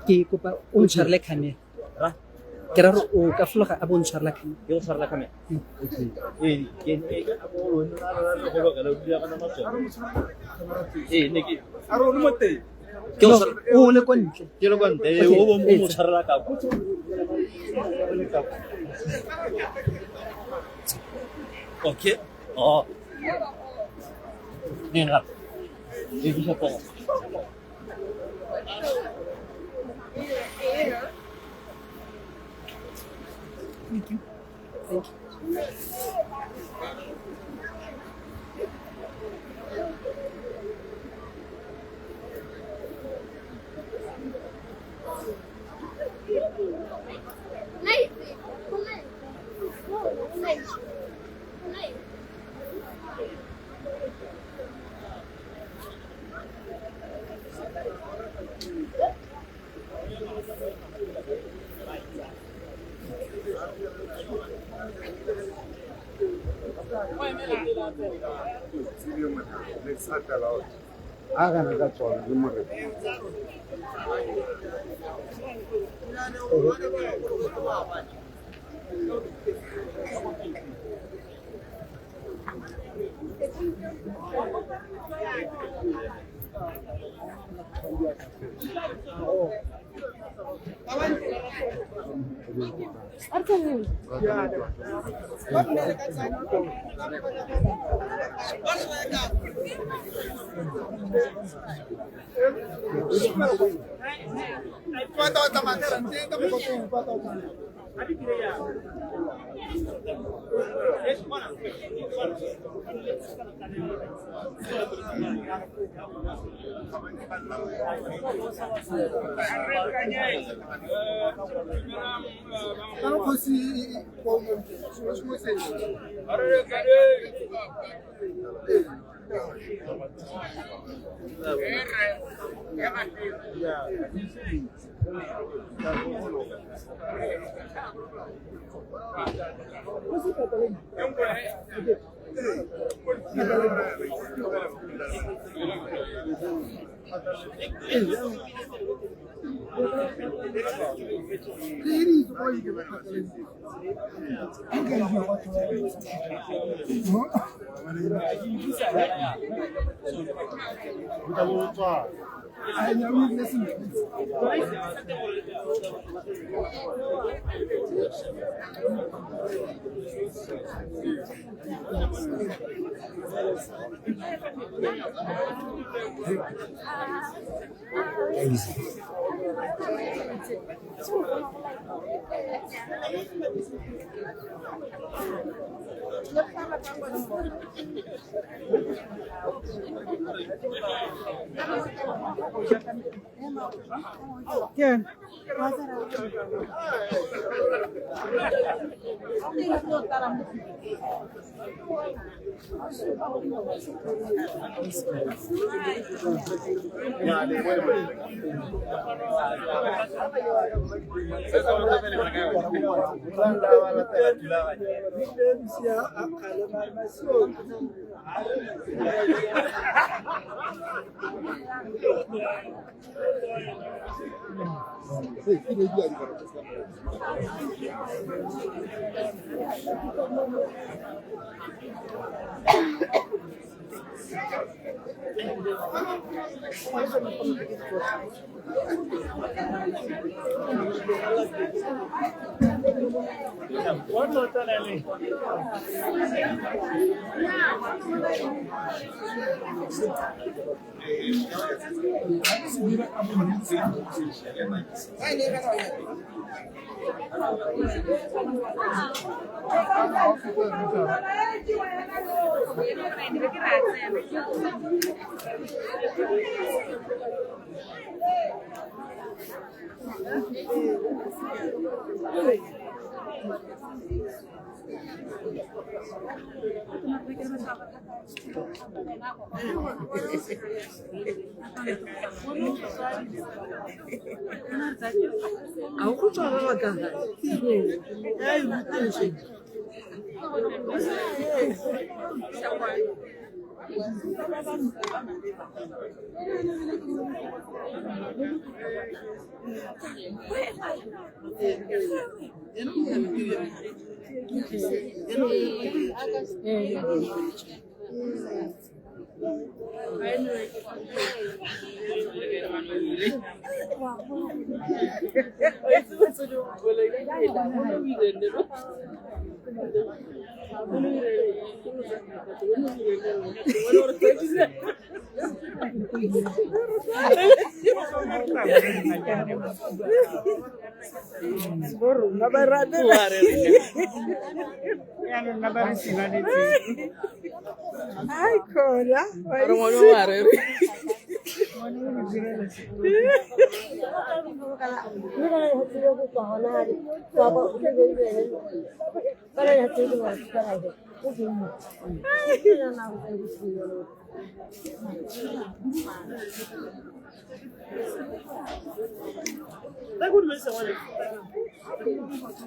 Ke kopa o ntshwarele camera. Ke ra gore o ka fologa a bo ntshwarela camera. Ke go tshwarela camera. Ee, ke a bo lona ra re go lokela o dula kana matswa. Ee, ne ke a re o mo teng. Ke o le ko ntle. Ke le ko ntle, o bo mo tshwarela ka kwa. Okay. Oh. Nina. E bisa pa. Thank you. Thank you. A gana ka tsona le more.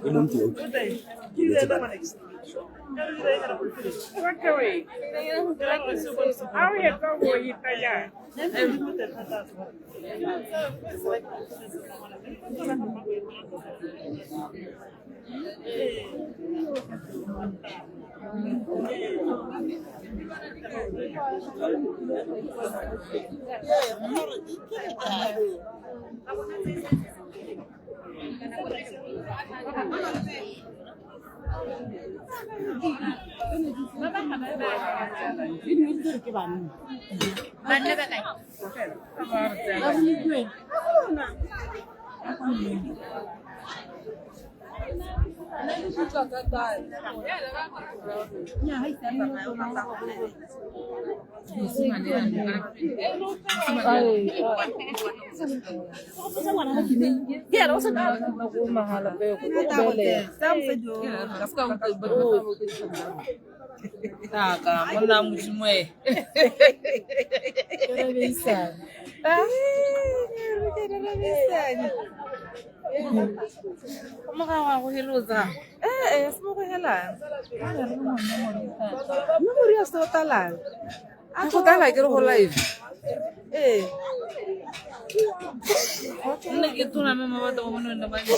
E mo ntlong. Banna ba kae? Ba bolokilwe. Taka, monna Modimo e. Eh, se mo go helang. Memory ya se o talang. A go tala ke re go live. Ee. Nna ke tona mme ba batla go bona nna ba ntse.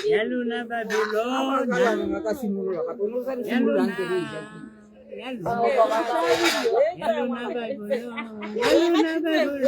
Ya lona Babylona. Ya lona. Ya lona Babylona. Ya lona Babylona.